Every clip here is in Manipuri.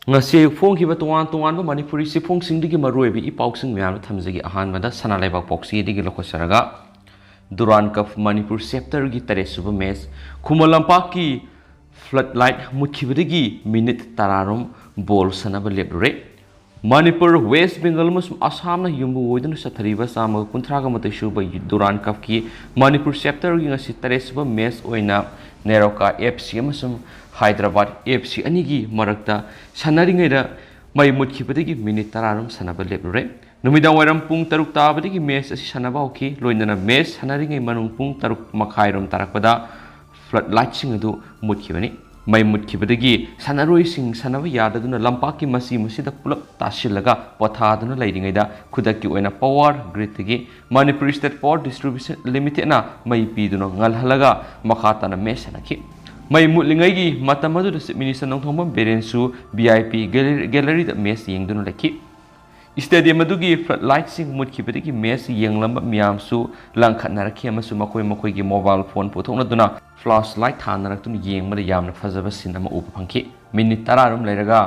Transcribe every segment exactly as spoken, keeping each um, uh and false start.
ꯉꯁꯤ ꯑꯌꯨꯛ ꯐꯣꯡꯈꯤꯕ ꯇꯣꯉꯥꯟ ꯇꯣꯉꯥꯟꯕ ꯃꯅꯤꯄꯨꯔꯤ ꯆꯦꯐꯣꯡꯁꯤꯡꯗꯒꯤ ꯃꯔꯨꯑꯣꯏꯕ ꯏ ꯄꯥꯎꯁꯤꯡ ꯃꯌꯥꯝꯗ ꯊꯝꯖꯒꯦ꯫ ꯑꯍꯥꯟꯕꯗ ꯁꯅꯥ ꯂꯩꯕꯥꯛ ꯄꯣꯛꯁꯤꯗꯒꯤ ꯂꯧꯈꯠꯆꯔꯒ, ꯗꯨꯔꯥꯟ ꯀꯞ ꯃꯅꯤꯄꯨꯔ ꯆꯦꯞꯇꯔꯒꯤ ꯇꯔꯦꯠꯁꯨꯕ ꯃꯦꯆ, ꯈꯨꯃꯟ ꯂꯝꯄꯥꯛꯀꯤ ꯐ꯭ꯂꯠ ꯂꯥꯏꯠ ꯃꯨꯠꯈꯤꯕꯗꯒꯤ ꯃꯤꯅꯤꯠ ꯇꯔꯥꯔꯣꯝ ꯕꯣꯜ ꯁꯥꯟꯅꯕ ꯂꯦꯞꯂꯨꯔꯦ꯫ ꯃꯅꯤꯄꯨꯔ, ꯋꯦꯁ ꯕꯦꯡꯒꯜ ꯑꯃꯁꯨꯡ ꯑꯁꯥꯝꯅ ꯌꯨꯝꯕꯨ ꯑꯣꯏꯗꯨꯅ ꯆꯠꯊꯔꯤꯕ ꯆꯥꯝꯃꯒ ꯀꯨꯟꯊ꯭ꯔꯥꯒ ꯃꯥꯊꯣꯏ ꯁꯨꯕ ꯗꯨꯔꯥꯟ ꯀꯞꯀꯤ ꯃꯅꯤꯄꯨꯔ ꯆꯦꯞꯇꯔꯒꯤ ꯉꯁꯤ ꯇꯔꯦꯠ ꯁꯨꯕ ꯃꯦꯆ ꯑꯣꯏꯅ ꯅꯦꯔꯣꯀꯥ ꯑꯦꯐ ꯁꯤ ꯑꯃꯁꯨꯡ ꯍꯥꯏꯗ꯭ꯔꯕꯥꯗ ꯑꯦꯐ ꯁꯤ ꯑꯅꯤꯒꯤ ꯃꯔꯛꯇ ꯁꯥꯟꯅꯔꯤꯉꯩꯗ ꯃꯩ ꯃꯨꯠꯈꯤꯕꯗꯒꯤ ꯃꯤꯅꯤꯠ ꯇꯔꯥꯔꯣꯝ ꯁꯥꯟꯅꯕ ꯂꯦꯞꯂꯨꯔꯦ꯫ ꯅꯨꯃꯤꯗꯥꯡ ꯋꯥꯏꯔꯝ ꯄꯨꯡ ꯇꯔꯨꯛ ꯇꯥꯕꯗꯒꯤ ꯃꯦꯆ ꯑꯁꯤ ꯁꯥꯟꯅꯕ ꯍꯧꯈꯤ꯫ ꯂꯣꯏꯅꯅ ꯃꯦꯆ ꯁꯥꯟꯅꯔꯤꯉꯩ ꯃꯅꯨꯡ ꯄꯨꯡ ꯇꯔꯨꯛ ꯃꯈꯥꯏꯔꯣꯝ ꯇꯥꯔꯛꯄꯗ ꯐ꯭ꯂꯠ ꯂꯥꯏꯠꯁꯤꯡ ꯑꯗꯨ ꯃꯨꯠꯈꯤꯕꯅꯤ꯫ ꯃꯩ ꯃꯨꯠꯈꯤꯕꯗꯒꯤ ꯁꯥꯟꯅꯔꯣꯏꯁꯤꯡ ꯁꯥꯟꯅꯕ ꯌꯥꯗꯗꯨꯅ ꯂꯝꯄꯥꯛꯀꯤ ꯃꯆꯤ ꯃꯆꯤꯗ ꯄꯨꯂꯞ ꯇꯥꯁꯤꯜꯂꯒ ꯄꯣꯊꯥꯗꯨꯅ ꯂꯩꯔꯤꯉꯩꯗ, ꯈꯨꯗꯛꯀꯤ ꯑꯣꯏꯅ ꯄꯋꯥꯔ ꯒ꯭ꯔꯤꯠꯇꯒꯤ ꯃꯅꯤꯄꯨꯔ ꯁ꯭ꯇꯦꯠ ꯄꯋꯥꯔ ꯗꯤꯁꯇ꯭ꯔꯤꯕ꯭ꯌꯨꯁꯟ ꯂꯤꯃꯤꯇꯦꯗꯅ ꯃꯩ ꯄꯤꯗꯨꯅ ꯉꯜꯍꯜꯂꯒ ꯃꯈꯥ ꯇꯥꯅ ꯃꯦꯆ ꯁꯥꯟꯅꯈꯤ꯫ ꯃꯩ ꯃꯨꯠꯂꯤꯉꯩꯒꯤ ꯃꯇꯝ ꯑꯗꯨꯗ ꯆꯤꯐ ꯃꯤꯅꯤꯁꯇꯔ ꯅꯣꯡꯊꯣꯝꯕꯝ ꯕꯤꯔꯦꯟꯁꯨ ꯚꯤ ꯑꯥꯏ ꯄꯤ ꯒꯦꯂꯔꯤ-, ꯒꯦꯂꯔꯤꯗ ꯃꯦꯆ ꯌꯦꯡꯗꯨꯅ ꯂꯩꯈꯤ꯫ ꯁ꯭ꯇꯦꯗꯤꯌꯝ ꯑꯗꯨꯒꯤ ꯐ꯭ꯂꯠ ꯂꯥꯏꯠꯁꯤꯡ ꯃꯨꯠꯈꯤꯕꯗꯒꯤ ꯃꯦꯆ ꯌꯦꯡꯂꯝꯕ ꯃꯤꯌꯥꯝꯁꯨ ꯂꯪꯈꯠꯅꯔꯛꯈꯤ ꯑꯃꯁꯨꯡ ꯃꯈꯣꯏ ꯃꯈꯣꯏꯒꯤ ꯃꯣꯕꯥꯏꯜ ꯐꯣꯟ ꯄꯨꯊꯣꯛꯅꯗꯨꯅ ꯐ꯭ꯂꯥꯁ ꯂꯥꯏꯠ ꯊꯥꯅꯔꯛꯇꯨꯅ ꯌꯦꯡꯕꯗ ꯌꯥꯝꯅ ꯐꯖꯕ ꯁꯤꯟ ꯑꯃ ꯎꯕ ꯐꯪꯈꯤ꯫ ꯃꯤꯅꯤꯠ ꯇꯔꯥꯔꯣꯝ ꯂꯩꯔꯒ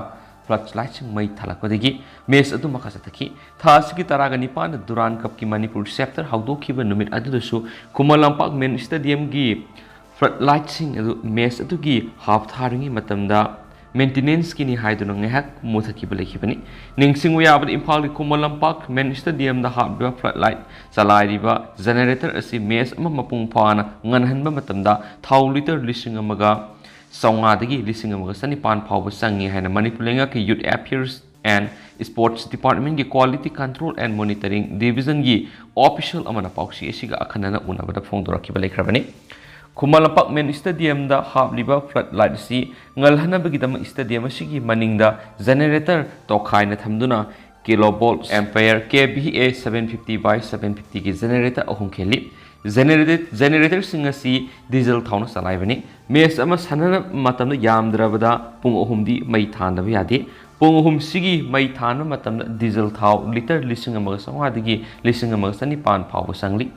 ꯐ꯭ꯂꯠ ꯂꯥꯏꯠꯁꯤꯡ ꯃꯩ ꯊꯥꯜꯂꯛꯄꯗꯒꯤ ꯃꯦꯆ ꯑꯗꯨ ꯃꯈꯥ ꯆꯠꯊꯈꯤ꯫ ꯊꯥ ꯑꯁꯤꯒꯤ ꯇꯔꯥꯒ ꯅꯤꯄꯥꯟꯗ ꯗꯨꯔꯥꯟ ꯀꯞꯀꯤ ꯃꯅꯤꯄꯨꯔ ꯆꯦꯞꯇꯔ ꯍꯧꯗꯣꯛꯈꯤꯕ ꯅꯨꯃꯤꯠ ꯑꯗꯨꯗꯁꯨ ꯈꯨꯃꯟ ꯂꯝꯄꯥꯛ ꯃꯦꯟ ꯁ꯭ꯇꯦꯗꯤꯌꯝꯒꯤ ꯐ꯭ꯂꯠ ꯂꯥꯏꯠꯁꯤꯡ ꯑꯗꯨ ꯃꯦꯆ ꯑꯗꯨꯒꯤ ꯍꯥꯞ ꯊꯥꯔꯤꯉꯩ ꯃꯇꯝꯗ ꯃꯦꯟꯇꯦꯅꯦꯟꯁꯀꯤꯅꯤ ꯍꯥꯏꯗꯨꯅ ꯉꯥꯏꯍꯥꯛ ꯃꯨꯊꯠꯈꯤꯕ ꯂꯩꯈꯤꯕꯅꯤ꯫ ꯅꯤꯡꯁꯤꯡꯕ ꯌꯥꯕꯗ, ꯏꯝꯐꯥꯜꯒꯤ ꯈꯨꯃꯟ ꯂꯝꯄꯥꯛ ꯃꯦꯟ ꯁ꯭ꯇꯦꯗꯤꯌꯝꯗ ꯍꯥꯞꯂꯤꯕ ꯐ꯭ꯂꯠ ꯂꯥꯏꯠ ꯆꯂꯥꯏꯔꯤꯕ ꯖꯦꯅꯦꯔꯦꯇꯔ ꯑꯁꯤ ꯃꯦꯆ ꯑꯃ ꯃꯄꯨꯡ ꯐꯥꯅ ꯉꯟꯍꯟꯕ ꯃꯇꯝꯗ ꯊꯥꯎ ꯂꯤꯇꯔ ꯂꯤꯁꯤꯡ ꯑꯃꯒ ꯆꯥꯝꯃꯉꯥꯗꯒꯤ ꯂꯤꯁꯤꯡ ꯑꯃꯒ ꯆꯅꯤꯄꯥꯟ ꯐꯥꯎꯕ ꯆꯪꯉꯤ ꯍꯥꯏꯅ ꯃꯅꯤꯄꯨꯔ ꯂꯩꯉꯥꯛꯀꯤ ꯌꯨꯠ ꯑꯦꯐꯤꯌꯔꯁ ꯑꯦꯟ ꯁ꯭ꯄꯣꯔꯠꯁ ꯗꯤꯄꯥꯔꯠꯃꯦꯟꯒꯤ ꯀ꯭ꯋꯥꯂꯤꯇꯤ ꯀꯟꯇ꯭ꯔꯣꯜ ꯑꯦꯟ ꯃꯣꯅꯤꯇꯔꯤꯡ ꯗꯤꯕꯤꯖꯟꯒꯤ ꯑꯣꯐꯤꯁꯤꯌꯦꯜ ꯑꯃꯅ ꯄꯥꯎꯆꯦ ꯑꯁꯤꯒ ꯑꯈꯟꯅꯅ ꯎꯅꯕꯗ ꯐꯣꯡꯗꯣꯔꯛꯈꯤꯕ ꯂꯩꯈ꯭ꯔꯕꯅꯤ꯫ ꯈꯨꯃꯟ ꯂꯝꯄꯥꯛ ꯃꯦꯟ ꯁ꯭ꯇꯦꯗꯤꯌꯝꯗ ꯍꯥꯞꯂꯤꯕ ꯐ꯭ꯂꯠ ꯂꯥꯏꯠ ꯑꯁꯤ ꯉꯜꯍꯟꯅꯕꯒꯤꯗꯃꯛ ꯁ꯭ꯇꯦꯗꯤꯌꯝ ꯑꯁꯤꯒꯤ ꯃꯅꯤꯡꯗ ꯖꯦꯅꯦꯔꯦꯇꯔ ꯇꯣꯈꯥꯏꯅ ꯊꯝꯗꯨꯅ kilo volt ampere K V A seven fifty by seven fiftyꯒꯤ ꯖꯦꯅꯦꯔꯦꯇꯔ ꯑꯍꯨꯝ ꯈꯤꯜꯂꯤ꯫ ꯖꯦꯅꯦꯔꯦꯇꯔ, ꯖꯦꯅꯦꯔꯦꯇꯔꯁꯤꯡ ꯑꯁꯤ ꯗꯤꯖꯜ ꯊꯥꯎꯅ ꯆꯂꯥꯏꯕꯅꯤ꯫ ꯃꯦꯆ ꯑꯃ ꯁꯥꯟꯅꯕ ꯃꯇꯝꯗ ꯌꯥꯝꯗ꯭ꯔꯕꯗ ꯄꯨꯡ ꯑꯍꯨꯝꯗꯤ ꯃꯩ ꯊꯥꯟꯗꯕ ꯌꯥꯗꯦ꯫ ꯄꯨꯡ ꯑꯍꯨꯝꯁꯤꯒꯤ ꯃꯩ ꯊꯥꯟꯕ ꯃꯇꯝꯗ ꯗꯤꯖꯜ ꯊꯥꯎ ꯂꯤꯇꯔ ꯂꯤꯁꯤꯡ ꯑꯃꯒ ꯆꯥꯝꯃꯉꯥꯗꯒꯤ ꯂꯤꯁꯤꯡ ꯑꯃꯒ ꯆꯅꯤꯄꯥꯟ ꯐꯥꯎꯕ ꯆꯪꯂꯤ꯫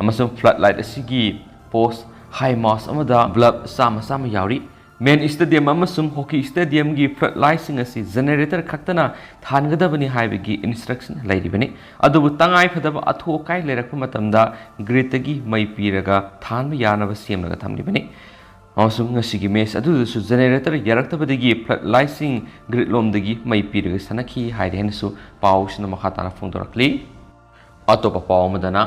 ꯑꯃꯁꯨꯡ ꯐ꯭ꯂꯠ ꯂꯥꯏꯠ ꯑꯁꯤꯒꯤ ꯄꯣꯁ ꯍꯥꯏ ꯃꯥꯁ ꯑꯃꯗ ꯕꯜꯕ ꯆꯥꯝꯃ ꯆꯥꯝꯃ ꯌꯥꯎꯔꯤ꯫ ꯃꯦꯟ ꯁ꯭ꯇꯦꯗꯤꯌꯝ ꯑꯃꯁꯨꯡ ꯍꯣꯀꯤ ꯁ꯭ꯇꯦꯗꯤꯌꯝꯒꯤ ꯐ꯭ꯂꯠ ꯂꯥꯏꯠꯁꯤꯡ ꯑꯁꯤ ꯖꯦꯅꯦꯔꯦꯇꯔ ꯈꯛꯇꯅ ꯊꯥꯟꯒꯗꯕꯅꯤ ꯍꯥꯏꯕꯒꯤ ꯏꯟꯁꯇ꯭ꯔꯛꯁꯟ ꯂꯩꯔꯤꯕꯅꯤ꯫ ꯑꯗꯨꯕꯨ ꯇꯉꯥꯏ ꯐꯗꯕ ꯑꯊꯨ ꯑꯀꯥꯏ ꯂꯩꯔꯛꯄ ꯃꯇꯝꯗ ꯒ꯭ꯔꯤꯗꯇꯒꯤ ꯃꯩ ꯄꯤꯔꯒ ꯊꯥꯟꯕ ꯌꯥꯅꯕ ꯁꯦꯝꯂꯒ ꯊꯝꯂꯤꯕꯅꯤ꯫ ꯑꯃꯁꯨꯡ ꯉꯁꯤꯒꯤ ꯃꯦꯆ ꯑꯗꯨꯗꯁꯨ ꯖꯦꯅꯦꯔꯦꯇꯔ ꯌꯥꯔꯛꯇꯕꯗꯒꯤ ꯐ꯭ꯂꯠ ꯂꯥꯏꯠꯁꯤꯡ ꯒ꯭ꯔꯤꯗ ꯂꯣꯝꯗꯒꯤ ꯃꯩ ꯄꯤꯔꯒ ꯁꯥꯟꯅꯈꯤ ꯍꯥꯏꯔꯦ ꯍꯥꯏꯅꯁꯨ ꯄꯥꯎꯁꯤꯅ ꯃꯈꯥ ꯇꯥꯅ ꯐꯣꯡꯗꯣꯔꯛꯂꯤ꯫ ꯑꯇꯣꯞꯄ ꯄꯥꯎ ꯑꯃꯗꯅ,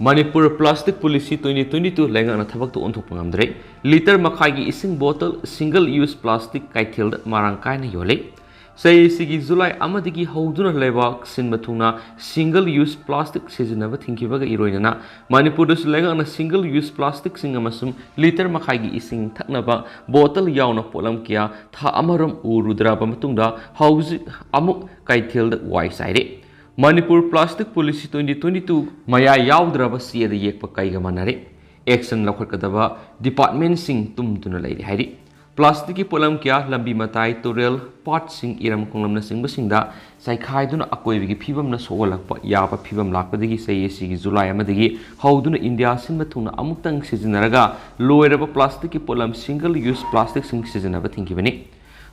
Manipur plastic policy twenty twenty two ꯂꯩꯉꯥꯛꯅ ꯊꯕꯛꯇ ꯑꯣꯟꯊꯣꯛꯄ ꯉꯝꯗ꯭ꯔꯦ꯫ ꯂꯤꯇꯔ ꯃꯈꯥꯏꯒꯤ ꯏꯁꯤꯡ ꯕꯣꯇꯜ ꯁꯤꯡꯒꯜ ꯌꯨꯁ ꯄ꯭ꯂꯥꯁꯇꯤꯛ ꯀꯩꯊꯦꯜꯗ ꯃꯔꯥꯡ ꯀꯥꯏꯅ ꯌꯣꯜꯂꯤ꯫ ꯆꯍꯤ ꯑꯁꯤꯒꯤ ꯖꯨꯂꯥꯏ ꯑꯃꯗꯒꯤ ꯍꯧꯗꯨꯅ ꯂꯩꯕꯥꯛ ꯁꯤꯟꯕ ꯊꯨꯡꯅ ꯁꯤꯡꯒꯜ ꯌꯨꯁ ꯄ꯭ꯂꯥꯁꯇꯤꯛ ꯁꯤꯖꯤꯟꯅꯕ ꯊꯤꯡꯈꯤꯕꯒ ꯏꯔꯣꯏꯅꯅ ꯃꯅꯤꯄꯨꯔꯗꯁꯨ ꯂꯩꯉꯥꯛꯅ ꯁꯤꯡꯒꯜ ꯌꯨꯁ ꯄ꯭ꯂꯥꯁꯇꯤꯛꯁꯤꯡ ꯑꯃꯁꯨꯡ ꯂꯤꯇꯔ ꯃꯈꯥꯏꯒꯤ ꯏꯁꯤꯡ ꯊꯛꯅꯕ ꯕꯣꯇꯜ ꯌꯥꯎꯅ ꯄꯣꯠꯂꯝ ꯀꯌꯥ ꯊꯥ ꯑꯃꯔꯣꯝ ꯎꯔꯨꯗ꯭ꯔꯕ ꯃꯇꯨꯡꯗ ꯍꯧꯖꯤꯛ ꯑꯃꯨꯛ ꯀꯩꯊꯦꯜꯗ ꯋꯥꯏ ꯆꯥꯏꯔꯦ꯫ Manipur plastic policy twenty twenty two ꯃꯌꯥꯏ ꯌꯥꯎꯗ꯭ꯔꯕ ꯆꯦꯗ ꯌꯦꯛꯄ ꯀꯩꯒ ꯃꯥꯟꯅꯔꯦ꯫ ꯑꯦꯛꯁꯟ ꯂꯧꯈꯠꯀꯗꯕ ꯗꯤꯄꯥꯔꯠꯃꯦꯟꯁꯤꯡ ꯇꯨꯝꯗꯨꯅ ꯂꯩꯔꯦ ꯍꯥꯏꯔꯤ꯫ ꯄ꯭ꯂꯥꯁꯇꯤꯛꯀꯤ ꯄꯣꯠꯂꯝ ꯀꯌꯥ ꯂꯝꯕꯤ ꯃꯇꯥꯏ, ꯇꯨꯔꯦꯜ, ꯄꯥꯠꯁꯤꯡ, ꯏꯔꯝ ꯈꯣꯡꯂꯝꯅꯆꯤꯡꯕꯁꯤꯡꯗ ꯆꯥꯏꯈꯥꯏꯗꯨꯅ ꯑꯀꯣꯏꯕꯒꯤ ꯐꯤꯕꯝꯅ ꯁꯣꯛꯍꯜꯂꯛꯄ ꯌꯥꯕ ꯐꯤꯕꯝ ꯂꯥꯛꯄꯗꯒꯤ ꯆꯍꯤ ꯑꯁꯤꯒꯤ ꯖꯨꯂꯥꯏ ꯑꯃꯗꯒꯤ ꯍꯧꯗꯨꯅ ꯏꯟꯗꯤꯌꯥ ꯁꯤꯟꯕ ꯊꯨꯡꯅ ꯑꯃꯨꯛꯇꯪ ꯁꯤꯖꯤꯟꯅꯔꯒ ꯂꯣꯏꯔꯕ ꯄ꯭ꯂꯥꯁꯇꯤꯛꯀꯤ ꯄꯣꯠꯂꯝ ꯁꯤꯡꯒꯜ ꯌꯨꯁ ꯄ꯭ꯂꯥꯁꯇꯤꯛꯁꯤꯡ ꯁꯤꯖꯤꯟꯅꯕ ꯊꯤꯡꯈꯤꯕꯅꯤ꯫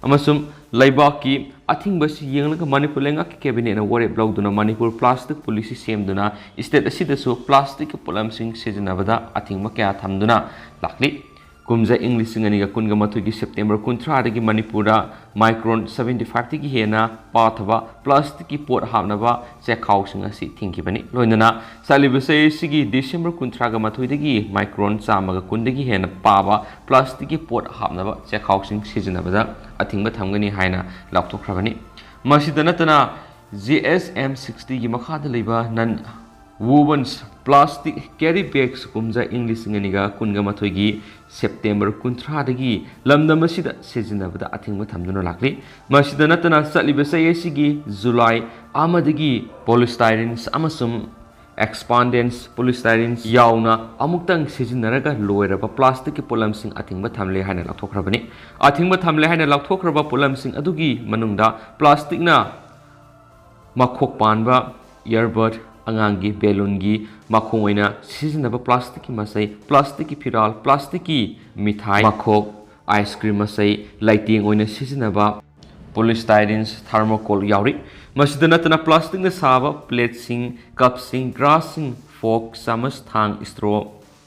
ꯑꯃꯁꯨꯡ ꯂꯩꯕꯥꯛꯀꯤ ꯑꯊꯤꯡꯕꯁꯤ ꯌꯦꯡꯂꯒ ꯃꯅꯤꯄꯨꯔ ꯂꯩꯉꯥꯛꯀꯤ ꯀꯦꯕꯤꯅꯦꯠꯅ ꯋꯥꯔꯦꯞ ꯂꯧꯗꯨꯅ ꯃꯅꯤꯄꯨꯔ ꯄ꯭ꯂꯥꯁꯇꯤꯛ ꯄꯣꯂꯤꯁꯤ ꯁꯦꯝꯗꯨꯅ ꯁ꯭ꯇꯦꯠ ꯑꯁꯤꯗꯁꯨ ꯄ꯭ꯂꯥꯁꯇꯤꯛꯀꯤ ꯄꯣꯠꯂꯝꯁꯤꯡ ꯁꯤꯖꯤꯟꯅꯕꯗ ꯑꯊꯤꯡꯕ ꯀꯌꯥ ꯊꯝꯗꯨꯅ ꯂꯥꯛꯂꯤ꯫ ꯀꯨꯝꯖꯥ ꯏꯪ ꯂꯤꯁꯤꯡ ꯑꯅꯤꯒ ꯀꯨꯟꯒ ꯃꯥꯊꯣꯏꯒꯤ ꯁꯦꯞꯇꯦꯝꯕꯔ ꯀꯨꯟꯊ꯭ꯔꯥꯗꯒꯤ ꯃꯅꯤꯄꯨꯔꯗ ꯃꯥꯏꯀ꯭ꯔꯣꯟ seventy five ꯇꯒꯤ ꯍꯦꯟꯅ ꯄꯥꯊꯕ ꯄ꯭ꯂꯥꯁꯇꯤꯛꯀꯤ ꯄꯣꯠ ꯍꯥꯞꯅꯕ ꯆꯦꯈꯥꯎꯁꯤꯡ ꯑꯁꯤ ꯊꯤꯡꯈꯤꯕꯅꯤ꯫ ꯂꯣꯏꯅꯅ ꯆꯠꯂꯤꯕ ꯆꯍꯤ ꯑꯁꯤꯒꯤ ꯗꯤꯁꯦꯝꯕꯔ ꯀꯨꯟꯊ꯭ꯔꯥꯒ ꯃꯥꯊꯣꯏꯗꯒꯤ ꯃꯥꯏꯀ꯭ꯔꯣꯟ ꯆꯥꯝꯃꯒ ꯀꯨꯟꯗꯒꯤ ꯍꯦꯟꯅ ꯄꯥꯕ ꯄ꯭ꯂꯥꯁꯇꯤꯛꯀꯤ ꯄꯣꯠ ꯍꯥꯞꯅꯕ ꯆꯦꯈꯥꯎꯁꯤꯡ ꯁꯤꯖꯤꯟꯅꯕꯗ ꯑꯊꯤꯡꯕ ꯊꯝꯒꯅꯤ ꯍꯥꯏꯅ ꯂꯥꯎꯊꯣꯛꯈ꯭ꯔꯕꯅꯤ꯫ ꯃꯁꯤꯗ ꯅꯠꯇꯅ, G S M sixty ꯒꯤ ꯃꯈꯥꯗ ꯂꯩꯕ non woven plastic carry bags ꯀꯨꯝꯖꯥ ꯏꯪ ꯂꯤꯁꯤꯡ ꯑꯅꯤꯒ ꯀꯨꯟꯒ ꯃꯥꯊꯣꯏꯒꯤ ꯁꯦꯞꯇꯦꯝꯕꯔ ꯀꯨꯟꯊ꯭ꯔꯥꯗꯒꯤ ꯂꯝꯗꯝ ꯑꯁꯤꯗ ꯁꯤꯖꯤꯟꯅꯕꯗ ꯑꯊꯤꯡꯕ ꯊꯝꯗꯨꯅ ꯂꯥꯛꯂꯤ꯫ ꯃꯁꯤꯗ ꯅꯠꯇꯅ, ꯆꯠꯂꯤꯕ ꯆꯍꯤ ꯑꯁꯤꯒꯤ ꯖꯨꯂꯥꯏ ꯑꯃꯗꯒꯤ polystyrene ꯑꯃꯁꯨꯡ expanded polystyrene ꯌꯥꯎꯅ ꯑꯃꯨꯛꯇꯪ ꯁꯤꯖꯤꯟꯅꯔꯒ ꯂꯣꯏꯔꯕ ꯄ꯭ꯂꯥꯁꯇꯤꯛꯀꯤ ꯄꯣꯠꯂꯝꯁꯤꯡ ꯑꯊꯤꯡꯕ ꯊꯝꯂꯦ ꯍꯥꯏꯅ ꯂꯥꯎꯊꯣꯛꯈ꯭ꯔꯕꯅꯤ꯫ ꯑꯊꯤꯡꯕ ꯊꯝꯂꯦ ꯍꯥꯏꯅ ꯂꯥꯎꯊꯣꯛꯈ꯭ꯔꯕ ꯄꯣꯠꯂꯝꯁꯤꯡ ꯑꯗꯨꯒꯤ ꯃꯅꯨꯡꯗ ꯄ꯭ꯂꯥꯁꯇꯤꯛꯅ ꯃꯈꯣꯛ ꯄꯥꯟꯕ earbud, ꯑꯉꯥꯡꯒꯤ ꯕꯦꯂꯨꯟꯒꯤ ꯃꯈꯣꯡ ꯑꯣꯏꯅ ꯁꯤꯖꯤꯟꯅꯕ ꯄ꯭ꯂꯥꯁꯇꯤꯛꯀꯤ ꯃꯆꯩ, ꯄ꯭ꯂꯥꯁꯇꯤꯛꯀꯤ ꯐꯤꯔꯥꯜ, ꯄ꯭ꯂꯥꯁꯇꯤꯛꯀꯤ ꯃꯤꯊꯥꯏ ꯃꯈꯣꯛ, ꯑꯥꯏꯁ ꯀ꯭ꯔꯤꯝ ꯃꯆꯩ, ꯂꯩꯇꯦꯡ ꯑꯣꯏꯅ ꯁꯤꯖꯤꯟꯅꯕ polystyrene thermocol ꯌꯥꯎꯔꯤ꯫ ꯃꯁꯤꯗ ꯅꯠꯇꯅ plasticꯅ ꯁꯥꯕ plateꯁꯤꯡ, cupꯁꯤꯡ, glassꯁꯤꯡ, fork, ꯆꯥꯃꯁ, ꯊꯥꯡ, straw,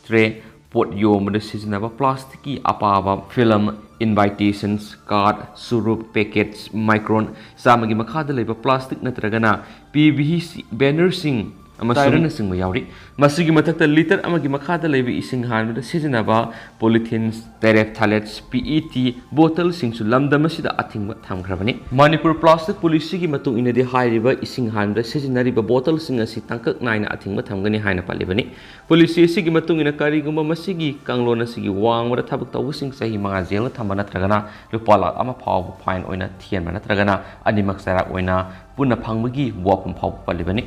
tray, ꯄꯣꯠ ꯌꯣꯝꯕꯗ ꯁꯤꯖꯤꯟꯅꯕ plasticꯀꯤ ꯑꯄꯥꯕ film, invitations card, ꯆꯨꯔꯨꯞ packets, micron ꯆꯥꯝꯃꯒꯤ ꯃꯈꯥꯗ ꯂꯩꯕ plastic ꯅꯠꯇ꯭ꯔꯒꯅ PVC bannerꯁꯤꯡ ꯑꯃꯁꯨꯡ styrofoamꯅꯆꯤꯡꯕ ꯌꯥꯎꯔꯤ꯫ ꯃꯁꯤꯒꯤ ꯃꯊꯛꯇ litre ꯑꯃꯒꯤ ꯃꯈꯥꯗ ꯂꯩꯕ ꯏꯁꯤꯡ ꯍꯥꯟꯕꯗ ꯁꯤꯖꯤꯟꯅꯕ polythenes, terephthalates, PET bottleꯁꯤꯡꯁꯨ ꯂꯝꯗꯝ ꯑꯁꯤꯗ ꯑꯊꯤꯡꯕ ꯊꯝꯈ꯭ꯔꯕꯅꯤ꯫ ꯃꯅꯤꯄꯨꯔ plastic policyꯒꯤ ꯃꯇꯨꯡ ꯏꯟꯅꯗꯤ ꯍꯥꯏꯔꯤꯕ ꯏꯁꯤꯡ ꯍꯥꯟꯕꯗ ꯁꯤꯖꯤꯟꯅꯔꯤꯕ bottleꯁꯤꯡ ꯑꯁꯤ ꯇꯥꯡꯀꯛ ꯅꯥꯏꯅ ꯑꯊꯤꯡꯕ ꯊꯝꯒꯅꯤ ꯍꯥꯏꯅ ꯄꯜꯂꯤꯕꯅꯤ꯫ Policy ꯑꯁꯤꯒꯤ ꯃꯇꯨꯡ ꯏꯟꯅ ꯀꯔꯤꯒꯨꯝꯕ ꯃꯁꯤꯒꯤ ꯀꯥꯡꯂꯣꯟ ꯑꯁꯤꯒꯤ ꯋꯥꯡꯃꯗ ꯊꯕꯛ ꯇꯧꯕꯁꯤꯡ ꯆꯍꯤ ꯃꯉꯥ ꯖꯦꯜꯗ ꯊꯝꯕ ꯅꯠꯇ꯭ꯔꯒꯅ ꯂꯨꯄꯥ ꯂꯥꯈ ꯑꯃ ꯐꯥꯎꯕ fine ꯑꯣꯏꯅ ꯊꯤꯍꯟꯕ ꯅꯠꯇ꯭ꯔꯒꯅ ꯑꯅꯤꯃꯛ ꯆꯩꯔꯥꯛ ꯑꯣꯏꯅ ꯄꯨꯟꯅ ꯐꯪꯕꯒꯤ ꯋꯥꯐꯝ ꯐꯥꯎꯕ ꯄꯜꯂꯤꯕꯅꯤ꯫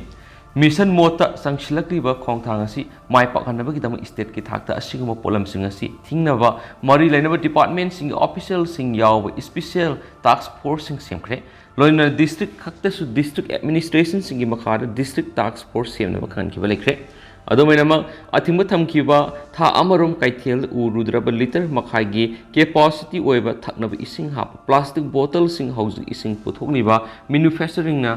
Mission modeꯇ ꯆꯪꯁꯤꯜꯂꯛꯂꯤꯕ ꯈꯣꯡꯊꯥꯡ ꯑꯁꯤ ꯃꯥꯏ ꯄꯥꯛꯍꯟꯅꯕꯒꯤꯗꯃꯛ stateꯀꯤ ꯊꯥꯛꯇ ꯑꯁꯤꯒꯨꯝꯕ ꯄꯣꯠꯂꯝꯁꯤꯡ ꯑꯁꯤ ꯊꯤꯡꯅꯕ ꯃꯔꯤ ꯂꯩꯅꯕ departmentꯁꯤꯡꯒꯤ officialꯁꯤꯡ ꯌꯥꯎꯕ special task forceꯁꯤꯡ ꯁꯦꯝꯈ꯭ꯔꯦ꯫ ꯂꯣꯏꯅꯅ district ꯈꯛꯇꯁꯨ district administrationꯁꯤꯡꯒꯤ ꯃꯈꯥꯗ district task force ꯁꯦꯝꯅꯕ ꯈꯪꯍꯟꯈꯤꯕ ꯂꯩꯈ꯭ꯔꯦ꯫ ꯑꯗꯨꯝ ꯑꯣꯏꯅꯃꯛ, ꯑꯊꯤꯡꯕ ꯊꯝꯈꯤꯕ ꯊꯥ ꯑꯃꯔꯣꯝ ꯀꯩꯊꯦꯜꯗ ꯎꯔꯨꯗ꯭ꯔꯕ litre ꯃꯈꯥꯏꯒꯤ capacity ꯑꯣꯏꯕ ꯊꯛꯅꯕ ꯏꯁꯤꯡ ꯍꯥꯞꯄ plastic bottleꯁꯤꯡ ꯍꯧꯖꯤꯛ ꯏꯁꯤꯡ ꯄꯨꯊꯣꯛꯂꯤꯕ manufacturingꯅ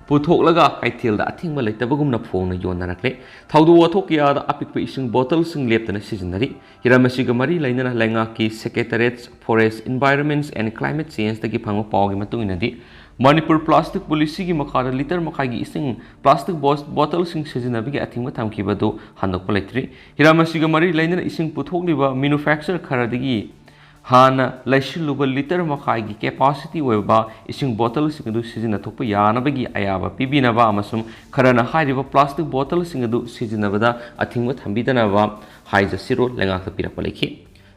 ꯄꯨꯊꯣꯛꯂꯒ ꯀꯩꯊꯦꯜꯗ ꯑꯊꯤꯡꯕ ꯂꯩꯇꯕꯒꯨꯝꯅ ꯐꯣꯡꯅ ꯌꯣꯟꯅꯔꯛꯂꯦ꯫ ꯊꯧꯗꯣꯛ ꯋꯥꯊꯣꯛ ꯀꯌꯥꯗ ꯑꯄꯤꯛꯄ ꯏꯁꯤꯡ bottleꯁꯤꯡ ꯂꯦꯞꯇꯅ ꯁꯤꯖꯤꯟꯅꯔꯤ꯫ ꯍꯤꯔꯝ ꯑꯁꯤꯒ ꯃꯔꯤ ꯂꯩꯅꯅ ꯂꯩꯉꯥꯛꯀꯤ Secretariat Forest, Environment and Climate Changeꯗꯒꯤ ꯐꯪꯕ ꯄꯥꯎꯒꯤ ꯃꯇꯨꯡ ꯏꯟꯅꯗꯤ, ꯃꯅꯤꯄꯨꯔ plastic policyꯒꯤ ꯃꯈꯥꯗ litre ꯃꯈꯥꯏꯒꯤ ꯏꯁꯤꯡ plastic bos-, bottleꯁꯤꯡ ꯁꯤꯖꯤꯟꯅꯕꯒꯤ ꯑꯊꯤꯡꯕ ꯊꯝꯈꯤꯕꯗꯨ ꯍꯟꯗꯣꯛꯄ ꯂꯩꯇ꯭ꯔꯤ꯫ ꯍꯤꯔꯝ ꯑꯁꯤꯒ ꯃꯔꯤ ꯂꯩꯅꯅ ꯏꯁꯤꯡ ꯄꯨꯊꯣꯛꯂꯤꯕ manufacturer ꯈꯔꯗꯒꯤ ꯍꯥꯟꯅ ꯂꯩꯁꯤꯜꯂꯨꯕ litre ꯃꯈꯥꯏꯒꯤ capacity ꯑꯣꯏꯕ ꯏꯁꯤꯡ bottleꯁꯤꯡ ꯑꯗꯨ ꯁꯤꯖꯤꯟꯅꯊꯣꯛꯄ ꯌꯥꯅꯕꯒꯤ ꯑꯌꯥꯕ ꯄꯤꯕꯤꯅꯕ ꯑꯃꯁꯨꯡ ꯈꯔꯅ ꯍꯥꯏꯔꯤꯕ plastic bottleꯁꯤꯡ ꯑꯗꯨ ꯁꯤꯖꯤꯟꯅꯕꯗ ꯑꯊꯤꯡꯕ ꯊꯝꯕꯤꯗꯅꯕ ꯍꯥꯏꯖ ꯆꯦꯔꯣꯜ ꯂꯩꯉꯥꯛꯇ ꯄꯤꯔꯛꯄ ꯂꯩꯈꯤ꯫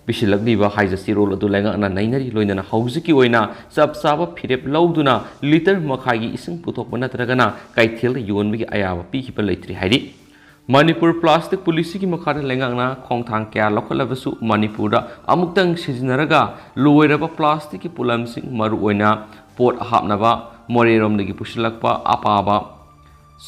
ꯄꯤꯁꯤꯜꯂꯛꯂꯤꯕ ꯍꯥꯏꯖ ꯆꯦꯔꯣꯜ ꯑꯗꯨ ꯂꯩꯉꯥꯛꯅ ꯅꯩꯅꯔꯤ꯫ ꯂꯣꯏꯅꯅ ꯍꯧꯖꯤꯛꯀꯤ ꯑꯣꯏꯅ ꯆꯞ ꯆꯥꯕ ꯐꯤꯔꯦꯞ ꯂꯧꯗꯨꯅ litre ꯃꯈꯥꯏꯒꯤ ꯏꯁꯤꯡ ꯄꯨꯊꯣꯛꯄ ꯅꯠꯇ꯭ꯔꯒꯅ ꯀꯩꯊꯦꯜꯗ ꯌꯣꯟꯕꯒꯤ ꯑꯌꯥꯕ ꯄꯤꯈꯤꯕ ꯂꯩꯇ꯭ꯔꯤ ꯍꯥꯏꯔꯤ꯫ ꯃꯅꯤꯄꯨꯔ plastic policyꯒꯤ ꯃꯈꯥꯗ ꯂꯩꯉꯥꯛꯅ ꯈꯣꯡꯊꯥꯡ ꯀꯌꯥ ꯂꯧꯈꯠꯂꯕꯁꯨ, ꯃꯅꯤꯄꯨꯔꯗ ꯑꯃꯨꯛꯇꯪ ꯁꯤꯖꯤꯟꯅꯔꯒ ꯂꯣꯏꯔꯕ plasticꯀꯤ ꯄꯣꯠꯂꯝꯁꯤꯡ, ꯃꯔꯨꯑꯣꯏꯅ ꯄꯣꯠ ꯍꯥꯞꯅꯕ ꯃꯣꯔꯦꯔꯣꯝꯗꯒꯤ ꯄꯨꯁꯤꯜꯂꯛꯄ ꯑꯄꯥꯕ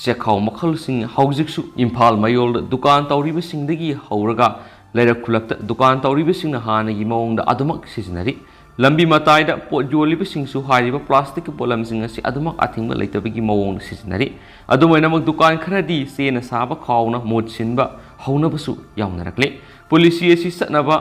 ꯆꯦꯈꯥꯎ ꯃꯈꯜꯁꯤꯡ ꯍꯧꯖꯤꯛꯁꯨ ꯏꯝꯐꯥꯜ ꯃꯌꯣꯜꯗ ꯗꯨꯀꯥꯟ ꯇꯧꯔꯤꯕꯁꯤꯡꯗꯒꯤ ꯍꯧꯔꯒ ꯂꯩꯔꯛ ꯈꯨꯜꯂꯛꯇ ꯗꯨꯀꯥꯟ ꯇꯧꯔꯤꯕꯁꯤꯡꯅ ꯍꯥꯟꯅꯒꯤ ꯃꯑꯣꯡꯗ ꯑꯗꯨꯃꯛ ꯁꯤꯖꯤꯟꯅꯔꯤ꯫ ꯂꯝꯕꯤ ꯃꯇꯥꯏꯗ ꯄꯣꯠ ꯌꯣꯜꯂꯤꯕꯁꯤꯡꯁꯨ ꯍꯥꯏꯔꯤꯕ ꯄ꯭ꯂꯥꯁꯇꯤꯛꯀꯤ ꯄꯣꯠꯂꯝꯁꯤꯡ ꯑꯁꯤ ꯑꯗꯨꯃꯛ ꯑꯊꯤꯡꯕ ꯂꯩꯇꯕꯒꯤ ꯃꯑꯣꯡꯗ ꯁꯤꯖꯤꯟꯅꯔꯤ꯫ ꯑꯗꯨꯝ ꯑꯣꯏꯅꯃꯛ, ꯗꯨꯀꯥꯟ ꯈꯔꯗꯤ ꯆꯦꯅ ꯁꯥꯕ ꯈꯥꯎꯅ ꯃꯍꯨꯠ ꯁꯤꯟꯕ ꯍꯧꯅꯕꯁꯨ ꯌꯥꯎꯅꯔꯛꯂꯤ꯫ ꯄꯣꯂꯤꯁꯤ ꯑꯁꯤ ꯆꯠꯅꯕ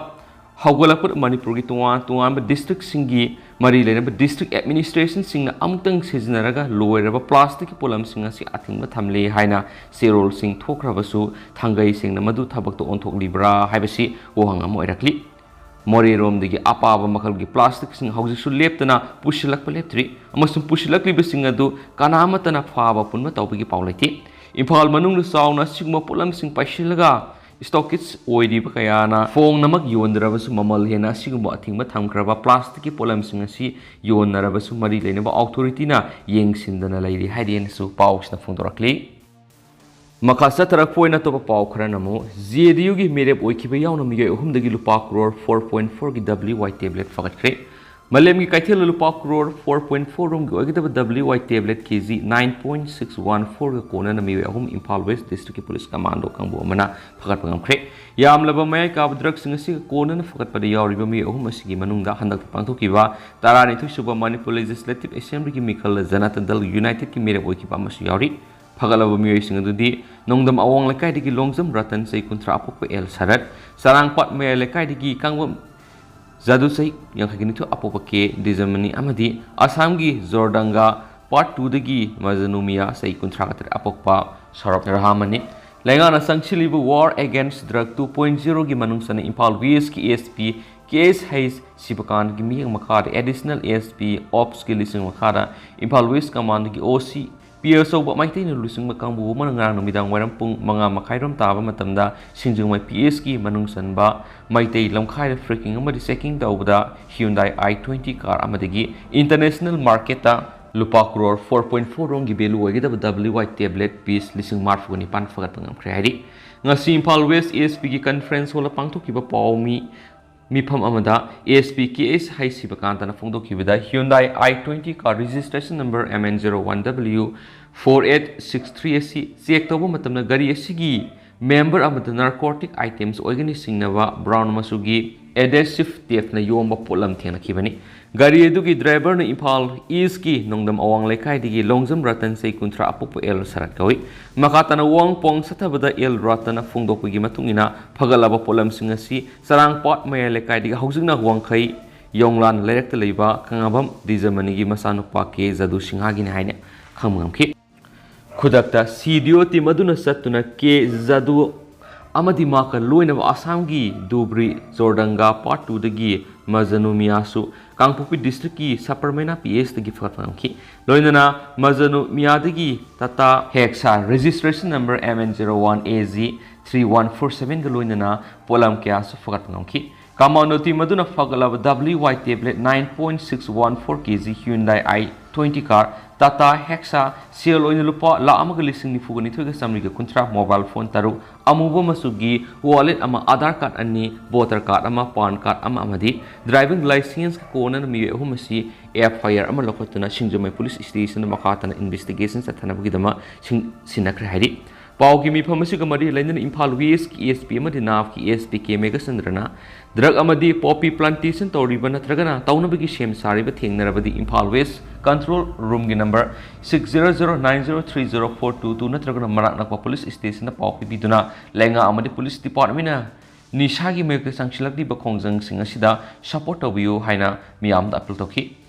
ꯍꯧꯒꯠꯂꯛꯄꯗ ꯃꯅꯤꯄꯨꯔꯒꯤ ꯇꯣꯉꯥꯟ ꯇꯣꯉꯥꯟꯕ ꯗꯤꯁꯇ꯭ꯔꯤꯛꯁꯤꯡꯒꯤ ꯃꯔꯤ ꯂꯩꯅꯕ ꯗꯤꯁꯇ꯭ꯔꯤꯛ ꯑꯦꯗꯃꯤꯅꯤꯁꯇ꯭ꯔꯦꯁꯟꯁꯤꯡꯅ ꯑꯃꯨꯛꯇꯪ ꯁꯤꯖꯤꯟꯅꯔꯒ ꯂꯣꯏꯔꯕ ꯄ꯭ꯂꯥꯁꯇꯤꯛꯀꯤ ꯄꯣꯠꯂꯝꯁꯤꯡ ꯑꯁꯤ ꯑꯊꯤꯡꯕ ꯊꯝꯂꯦ ꯍꯥꯏꯅ ꯆꯦꯔꯣꯜꯁꯤꯡ ꯊꯣꯛꯈ꯭ꯔꯕꯁꯨ, ꯊꯥꯡꯒꯩ ꯁꯦꯡꯅ ꯃꯗꯨ ꯊꯕꯛꯇ ꯑꯣꯟꯊꯣꯛꯂꯤꯕ꯭ꯔꯥ ꯍꯥꯏꯕꯁꯤ ꯋꯥꯍꯪ ꯑꯃ ꯑꯣꯏꯔꯛꯂꯤ꯫ ꯃꯣꯔꯦꯔꯣꯝꯗꯒꯤ ꯑꯄꯥꯕ ꯃꯈꯜꯒꯤ ꯄ꯭ꯂꯥꯁꯇꯤꯛꯁꯤꯡ ꯍꯧꯖꯤꯛꯁꯨ ꯂꯦꯞꯇꯅ ꯄꯨꯁꯤꯜꯂꯛꯄ ꯂꯦꯞꯇ꯭ꯔꯤ, ꯑꯃꯁꯨꯡ ꯄꯨꯁꯤꯜꯂꯛꯂꯤꯕꯁꯤꯡ ꯑꯗꯨ ꯀꯅꯥ ꯑꯃꯠꯇꯅ ꯐꯥꯕ ꯄꯨꯟꯕ ꯇꯧꯕꯒꯤ ꯄꯥꯎ ꯂꯩꯇꯦ꯫ ꯏꯝꯐꯥꯜ ꯃꯅꯨꯡꯗ ꯆꯥꯎꯅ ꯑꯁꯤꯒꯨꯝꯕ ꯄꯣꯠꯂꯝꯁꯤꯡ ꯄꯩꯁꯤꯜꯂꯒ ꯁ꯭ꯇꯣꯀꯤꯁ ꯑꯣꯏꯔꯤꯕ ꯀꯌꯥꯅ ꯐꯣꯡꯅꯃꯛ ꯌꯣꯟꯗ꯭ꯔꯕꯁꯨ, ꯃꯃꯜ ꯍꯦꯟꯅ ꯑꯁꯤꯒꯨꯝꯕ ꯑꯊꯤꯡꯕ ꯊꯝꯈ꯭ꯔꯕ ꯄ꯭ꯂꯥꯁꯇꯤꯛꯀꯤ ꯄꯣꯠꯂꯝꯁꯤꯡ ꯑꯁꯤ ꯌꯣꯟꯅꯔꯕꯁꯨ, ꯃꯔꯤ ꯂꯩꯅꯕ ꯑꯣꯊꯣꯔꯤꯇꯤꯅ ꯌꯦꯡꯁꯤꯟꯗꯅ ꯂꯩꯔꯤ ꯍꯥꯏꯔꯤ ꯍꯥꯏꯅꯁꯨ ꯄꯥꯎꯁꯤꯅ ꯐꯣꯡꯗꯣꯔꯛꯂꯤ꯫ ꯃꯈꯥ ꯆꯠꯊꯔꯛꯄ ꯑꯣꯏꯅ ꯑꯇꯣꯞꯄ ꯄꯥꯎ ꯈꯔꯅ ꯑꯃꯨꯛ, ꯖꯦ ꯑꯦꯟ ꯌꯨꯒꯤ ꯃꯤꯔꯦꯞ ꯑꯣꯏꯈꯤꯕ ꯌꯥꯎꯅ ꯃꯤꯑꯣꯏ ꯑꯍꯨꯝꯗꯒꯤ ꯂꯨꯄꯥ ꯀ꯭ꯔꯣꯔ ꯐꯣꯔ ꯄꯣꯏꯟ ꯐꯣꯔꯒꯤ ꯗꯕ꯭ꯂꯤꯎ ꯋꯥꯏ ꯇꯦꯕ꯭ꯂꯦꯠ ꯐꯒꯠꯈ꯭ꯔꯦ꯫ ꯃꯥꯂꯦꯝꯒꯤ ꯀꯩꯊꯦꯜꯗ ꯂꯨꯄꯥ ꯀ꯭ꯔꯣꯔ ꯐꯣꯔ ꯄꯣꯏꯟ ꯐꯣꯔ ꯔꯣꯝꯒꯤ ꯑꯣꯏꯒꯗꯕ W Y tablet K G nine point six one ꯐꯣꯔꯒ ꯀꯣꯟꯅꯅ ꯃꯤꯑꯣꯏ ꯑꯍꯨꯝ ꯏꯝꯐꯥꯜ ꯋꯦꯁ ꯗꯤꯁꯇ꯭ꯔꯤꯛꯀꯤ ꯄꯨꯂꯤꯁ ꯀꯃꯥꯟꯗꯣ ꯀꯥꯡꯕꯨ ꯑꯃꯅ ꯐꯒꯠꯄ ꯉꯝꯈ꯭ꯔꯦ꯫ ꯌꯥꯝꯂꯕ ꯃꯌꯥꯏ ꯀꯥꯕ ꯗ꯭ꯔꯒꯁꯤꯡ ꯑꯁꯤꯒ ꯀꯣꯟꯅꯅ ꯐꯒꯠꯄꯗ ꯌꯥꯎꯔꯤꯕ ꯃꯤꯑꯣꯏ ꯑꯍꯨꯝ ꯑꯁꯤꯒꯤ ꯃꯅꯨꯡꯗ ꯍꯟꯗꯛꯇ ꯄꯥꯡꯊꯣꯛꯈꯤꯕ ꯇꯔꯥꯅꯤꯊꯣꯏ ꯁꯨꯕ ꯃꯅꯤꯄꯨꯔ ꯂꯦꯖꯤꯁꯂꯦꯇꯤꯚ ꯑꯦꯁꯦꯝꯕ꯭ꯂꯤꯒꯤ ꯃꯤꯈꯜꯗ ꯖꯅꯇꯥ ꯗꯜ ꯌꯨꯅꯥꯏꯇꯦꯗꯀꯤ ꯃꯤꯔꯦꯞ ꯑꯣꯏꯈꯤꯕ ꯑꯃꯁꯨ ꯌꯥꯎꯔꯤ꯫ ꯐꯒꯠꯂꯕ ꯃꯤꯑꯣꯏꯁꯤꯡ ꯑꯗꯨꯗꯤ ꯅꯣꯡꯗꯝ ꯑꯋꯥꯡ ꯂꯩꯀꯥꯏꯗꯒꯤ ꯂꯣꯡꯖꯝ ꯔꯇꯟ, ꯆꯍꯤ ꯀꯨꯟꯊ꯭ꯔꯥ, ꯑꯄꯣꯛꯄ ꯑꯦꯜ ꯁꯔꯠ, ꯆꯔꯥꯡꯄꯥꯠ ꯃꯌꯥꯏ ꯂꯩꯀꯥꯏꯗꯒꯤ ꯀꯥꯡꯕꯝ ꯖꯥꯗꯨ, ꯆꯍꯤ ꯌꯥꯡꯈꯩꯒ ꯅꯤꯊꯣꯏ, ꯑꯄꯣꯛꯄ ꯀꯦ ꯗꯤꯖꯃꯅꯤ ꯑꯃꯗꯤ ꯑꯁꯥꯝꯒꯤ ꯖꯣꯔꯗꯪꯒ ꯄꯥꯔꯠ ꯇꯨꯗꯒꯤ ꯃꯖꯅꯨꯃꯤꯌꯥ, ꯆꯍꯤ ꯀꯨꯟꯊ꯭ꯔꯥꯒ ꯇꯔꯦꯠ, ꯑꯄꯣꯛꯄ ꯁꯧꯔꯕ ꯔꯍꯃꯟꯅꯤ꯫ ꯂꯩꯉꯥꯛꯅ ꯆꯪꯁꯤꯜꯂꯤꯕ War Against Drug two point ꯖꯤꯔꯣꯒꯤ ꯃꯅꯨꯡ ꯆꯟꯅ ꯏꯝꯐꯥꯜ ꯋꯦꯁꯀꯤ S P K S H ꯁꯤꯕꯀꯥꯟꯒꯤ ꯃꯤꯠꯌꯦꯡ ꯃꯈꯥꯗ ꯑꯦꯗꯤꯁꯅꯦꯜ ꯑꯦꯁ ꯄꯤ ꯑꯣꯞꯁꯀꯤ ꯂꯨꯆꯤꯡ ꯃꯈꯥꯗ ꯏꯝꯐꯥꯜ ꯋꯦꯁ ꯀꯃꯥꯟꯗꯒꯤ ꯑꯣ ꯁꯤ ꯄꯤ ꯑꯆꯧꯕ ꯃꯩꯇꯩꯅ ꯂꯨꯆꯤꯡꯕ ꯀꯥꯡꯕꯨ ꯑꯃꯅ ꯉꯔꯥꯡ ꯅꯨꯃꯤꯗꯥꯡ ꯋꯥꯏꯔꯝ ꯄꯨꯡ ꯃꯉꯥ ꯃꯈꯥꯏꯔꯣꯝ ꯇꯥꯕ ꯃꯇꯝꯗ ꯁꯤꯡꯖꯃꯩ ꯄꯤ ꯑꯦꯁꯀꯤ ꯃꯅꯨꯡ ꯆꯟꯕ ꯃꯩꯇꯩ ꯂꯝꯈꯥꯏꯗ ꯐ꯭ꯔꯦꯀꯤꯡ ꯑꯃꯗꯤ ꯆꯦꯀꯤꯡ ꯇꯧꯕꯗ Hyundai i twenty car ꯑꯃꯗꯒꯤ ꯏꯟꯇꯔꯅꯦꯁꯅꯦꯜ ꯃꯥꯔꯀꯦꯠꯇ ꯂꯨꯄꯥ ꯀ꯭ꯔꯣꯔ ꯐꯣꯔ ꯄꯣꯏꯟ ꯐꯣꯔ ꯔꯣꯝꯒꯤ ꯚꯦꯂꯨ ꯑꯣꯏꯒꯗꯕ ꯗꯕ꯭ꯂꯤꯎ ꯋꯥꯏ ꯇꯦꯕ꯭ꯂꯦꯠ ꯄꯤꯁ ꯂꯤꯁꯤꯡ ꯃꯔꯤꯐꯨꯒ ꯅꯤꯄꯥꯟ ꯐꯒꯠꯄ ꯉꯝꯈ꯭ꯔꯦ ꯍꯥꯏꯔꯤ꯫ ꯉꯁꯤ ꯏꯝꯐꯥꯜ ꯋꯦꯁ ꯑꯦꯁ ꯄꯤꯒꯤ ꯀꯟꯐ꯭ꯔꯦꯟꯁ ꯍꯣꯜꯗ ꯄꯥꯡꯊꯣꯛꯈꯤꯕ ꯄꯥꯎ ꯃꯤ ꯃꯤꯐꯝ ꯑꯃꯗ S P K S H ꯁꯤꯕꯀꯥꯟꯇꯅ ꯐꯣꯡꯗꯣꯛꯈꯤꯕꯗ Hyundai i twenty car registration number M N zero one W four eight six three ꯑꯁꯤ ꯆꯦꯛ ꯇꯧꯕ ꯃꯇꯝꯗ ꯒꯥꯔꯤ ꯑꯁꯤꯒꯤ ꯃꯦꯝꯕꯔ ꯑꯃꯗ ꯅꯥꯔꯀꯣꯇꯤꯛ ꯑꯥꯏꯇꯦꯝꯁ ꯑꯣꯏꯒꯅꯤ ꯆꯤꯡꯅꯕ ꯕ꯭ꯔꯥꯎꯟ ꯃꯆꯨꯒꯤ ꯑꯦꯗꯦꯁꯤꯚ ꯇꯦꯞꯅ ꯌꯣꯝꯕ ꯄꯣꯠꯂꯝ ꯊꯦꯡꯅꯈꯤꯕꯅꯤ꯫ ꯒꯥꯔꯤ ꯑꯗꯨꯒꯤ ꯗ꯭ꯔꯥꯏꯚꯔꯅ ꯏꯝꯐꯥꯜ ꯏꯁꯀꯤ ꯅꯣꯡꯗꯝ ꯑꯋꯥꯡ ꯂꯩꯀꯥꯏꯗꯒꯤ ꯂꯣꯡꯖꯝ ꯔꯇꯟ, ꯆꯍꯤ ꯀꯨꯟꯊ꯭ꯔꯥ, ꯑꯄꯣꯛꯄ ꯑꯦꯜ ꯁꯔꯠ ꯀꯧꯏ꯫ ꯃꯈꯥ ꯇꯥꯅ ꯋꯥꯍꯪ ꯄꯥꯎꯍꯪ ꯆꯠꯊꯕꯗ ꯑꯦꯜ ꯔꯇꯟꯅ ꯐꯣꯡꯗꯣꯛꯄꯒꯤ ꯃꯇꯨꯡ ꯏꯟꯅ ꯐꯒꯠꯂꯕ ꯄꯣꯠꯂꯝꯁꯤꯡ ꯑꯁꯤ ꯆꯔꯥꯡꯄꯥꯠ ꯃꯌꯥꯏ ꯂꯩꯀꯥꯏꯗꯒꯤ ꯍꯧꯖꯤꯛꯅ ꯋꯥꯡꯈꯩ ꯌꯣꯡꯂꯥꯟ ꯂꯩꯔꯛꯇ ꯂꯩꯕ ꯈꯪꯉꯥꯝꯕꯝ ꯗꯤꯖꯃꯅꯤꯒꯤ ꯃꯆꯥꯅꯨꯄꯥ ꯀꯦ ꯖꯗꯨ ꯁꯤꯡꯍꯥꯒꯤꯅꯤ ꯍꯥꯏꯅ ꯈꯪꯕ ꯉꯝꯈꯤ꯫ ꯈꯨꯗꯛꯇ ꯁꯤ ꯗꯤ ꯑꯣ ꯇꯤꯝ ꯑꯗꯨꯅ ꯆꯠꯇꯨꯅ ꯀꯦ ꯖꯗꯨ ꯑꯃꯗꯤ ꯃꯍꯥꯛꯀ ꯂꯣꯏꯅꯕ ꯑꯁꯥꯝꯒꯤ ꯙꯨꯕ꯭ꯔꯤ ꯆꯣꯔꯗꯪꯒꯥ ꯄꯥꯔꯠ ꯇꯨꯗꯒꯤ ꯃꯖꯅꯨ ꯃꯤꯌꯥꯁꯨ ꯀꯥꯡꯄꯣꯛꯄꯤ ꯗꯤꯁꯇ꯭ꯔꯤꯛꯀꯤ ꯁꯄꯔꯃꯦꯅꯥ ꯄꯤ ꯑꯦꯁꯇꯒꯤ ꯐꯒꯠꯄ ꯉꯝꯈꯤ꯫ ꯂꯣꯏꯅꯅ ꯃꯖꯅꯨ ꯃꯤꯌꯥꯗꯒꯤ Tata Hexa registration number M N zero one A G three one four ꯁꯚꯦꯟꯒ ꯂꯣꯏꯅꯅ ꯄꯣꯠꯂꯝ ꯀꯌꯥꯁꯨ ꯐꯒꯠꯄ ꯉꯝꯈꯤ꯫ ꯀꯃꯥꯟꯗꯣ ꯇꯤꯝ ꯑꯗꯨꯅ ꯐꯒꯠꯂꯕ W Y tablet nine point six one four K G, Hyundai i twenty car, Tata Hexa, ꯁꯦꯜ ꯑꯣꯏꯅ ꯂꯨꯄꯥ ꯂꯥꯈ ꯑꯃꯒ ꯂꯤꯁꯤꯡ ꯅꯤꯐꯨꯒ ꯅꯤꯊꯣꯏꯒ ꯆꯥꯃꯔꯤꯒ ꯀꯨꯟꯊ꯭ꯔꯥ, ꯃꯣꯕꯥꯏꯜ ꯐꯣꯟ ꯇꯔꯨꯛ, ꯑꯃꯨꯕ ꯃꯆꯨꯒꯤ ꯋꯥꯂꯦꯠ ꯑꯃ, ꯑꯥꯙꯥꯔ ꯀꯥꯔꯗ ꯑꯅꯤ, ꯚꯣꯇꯔ ꯀꯥꯔꯗ ꯑꯃ, ꯄꯥꯟ ꯀꯥꯔꯗ ꯑꯃ ꯑꯃꯗꯤ ꯗ꯭ꯔꯥꯏꯚꯤꯡ ꯂꯥꯏꯁꯦꯟꯁꯀ ꯀꯣꯟꯅꯅ ꯃꯤꯑꯣꯏ ꯑꯍꯨꯝ ꯑꯁꯤ ꯑꯦꯐ ꯑꯥꯏ ꯑꯥꯔ ꯑꯃ ꯂꯧꯈꯠꯇꯨꯅ ꯁꯤꯡꯖꯃꯩ ꯄꯨꯂꯤꯁ ꯁ꯭ꯇꯦꯁꯟꯗ ꯃꯈꯥ ꯇꯥꯅ ꯏꯟꯚꯦꯁꯇꯤꯒꯦꯁꯟ ꯆꯠꯊꯅꯕꯒꯤꯗꯃꯛ ꯁꯤꯡ-, ꯁꯤꯟꯅꯈ꯭ꯔꯦ ꯍꯥꯏꯔꯤ꯫ ꯄꯥꯎꯒꯤ ꯃꯤꯐꯝ ꯑꯁꯤꯒ ꯃꯔꯤ ꯂꯩꯅꯅ ꯏꯝꯐꯥꯜ ꯋꯦꯁꯀꯤ ꯑꯦꯁ ꯄꯤ ꯑꯃꯗꯤ ꯅꯥꯞꯀꯤ ꯑꯦꯁ ꯄꯤ ꯀꯦ ꯃꯦꯘꯆꯟꯗ꯭ꯔꯅ ꯗ꯭ꯔꯒ ꯑꯃꯗꯤ ꯄꯣꯄꯤ ꯄ꯭ꯂꯥꯟꯇꯦꯁꯟ ꯇꯧꯔꯤꯕ ꯅꯠꯇ꯭ꯔꯒꯅ ꯇꯧꯅꯕꯒꯤ ꯁꯦꯝ ꯁꯥꯔꯤꯕ ꯊꯦꯡꯅꯔꯕꯗꯤ ꯏꯝꯐꯥꯜ ꯋꯦꯁ ꯀꯟꯇ꯭ꯔꯣꯜ ꯔꯨꯝꯒꯤ number six zero zero nine zero three zero four two two ꯅꯠꯇ꯭ꯔꯒꯅ ꯃꯅꯥꯛ ꯅꯛꯄ ꯄꯨꯂꯤꯁ ꯁ꯭ꯇꯦꯁꯟꯗ ꯄꯥꯎ ꯄꯤꯕꯤꯗꯨꯅ ꯂꯩꯉꯥꯛ ꯑꯃꯗꯤ ꯄꯨꯂꯤꯁ ꯗꯤꯄꯥꯔꯠꯃꯦꯟꯅ ꯅꯤꯁꯥꯒꯤ ꯃꯥꯌꯣꯛꯇ ꯆꯪꯁꯤꯜꯂꯛꯂꯤꯕ ꯈꯣꯡꯖꯪꯁꯤꯡ ꯑꯁꯤꯗ ꯁꯄꯣꯔꯠ ꯇꯧꯕꯤꯌꯨ ꯍꯥꯏꯅ ꯃꯤꯌꯥꯝꯗ ꯑꯄꯤꯜ ꯇꯧꯈꯤ꯫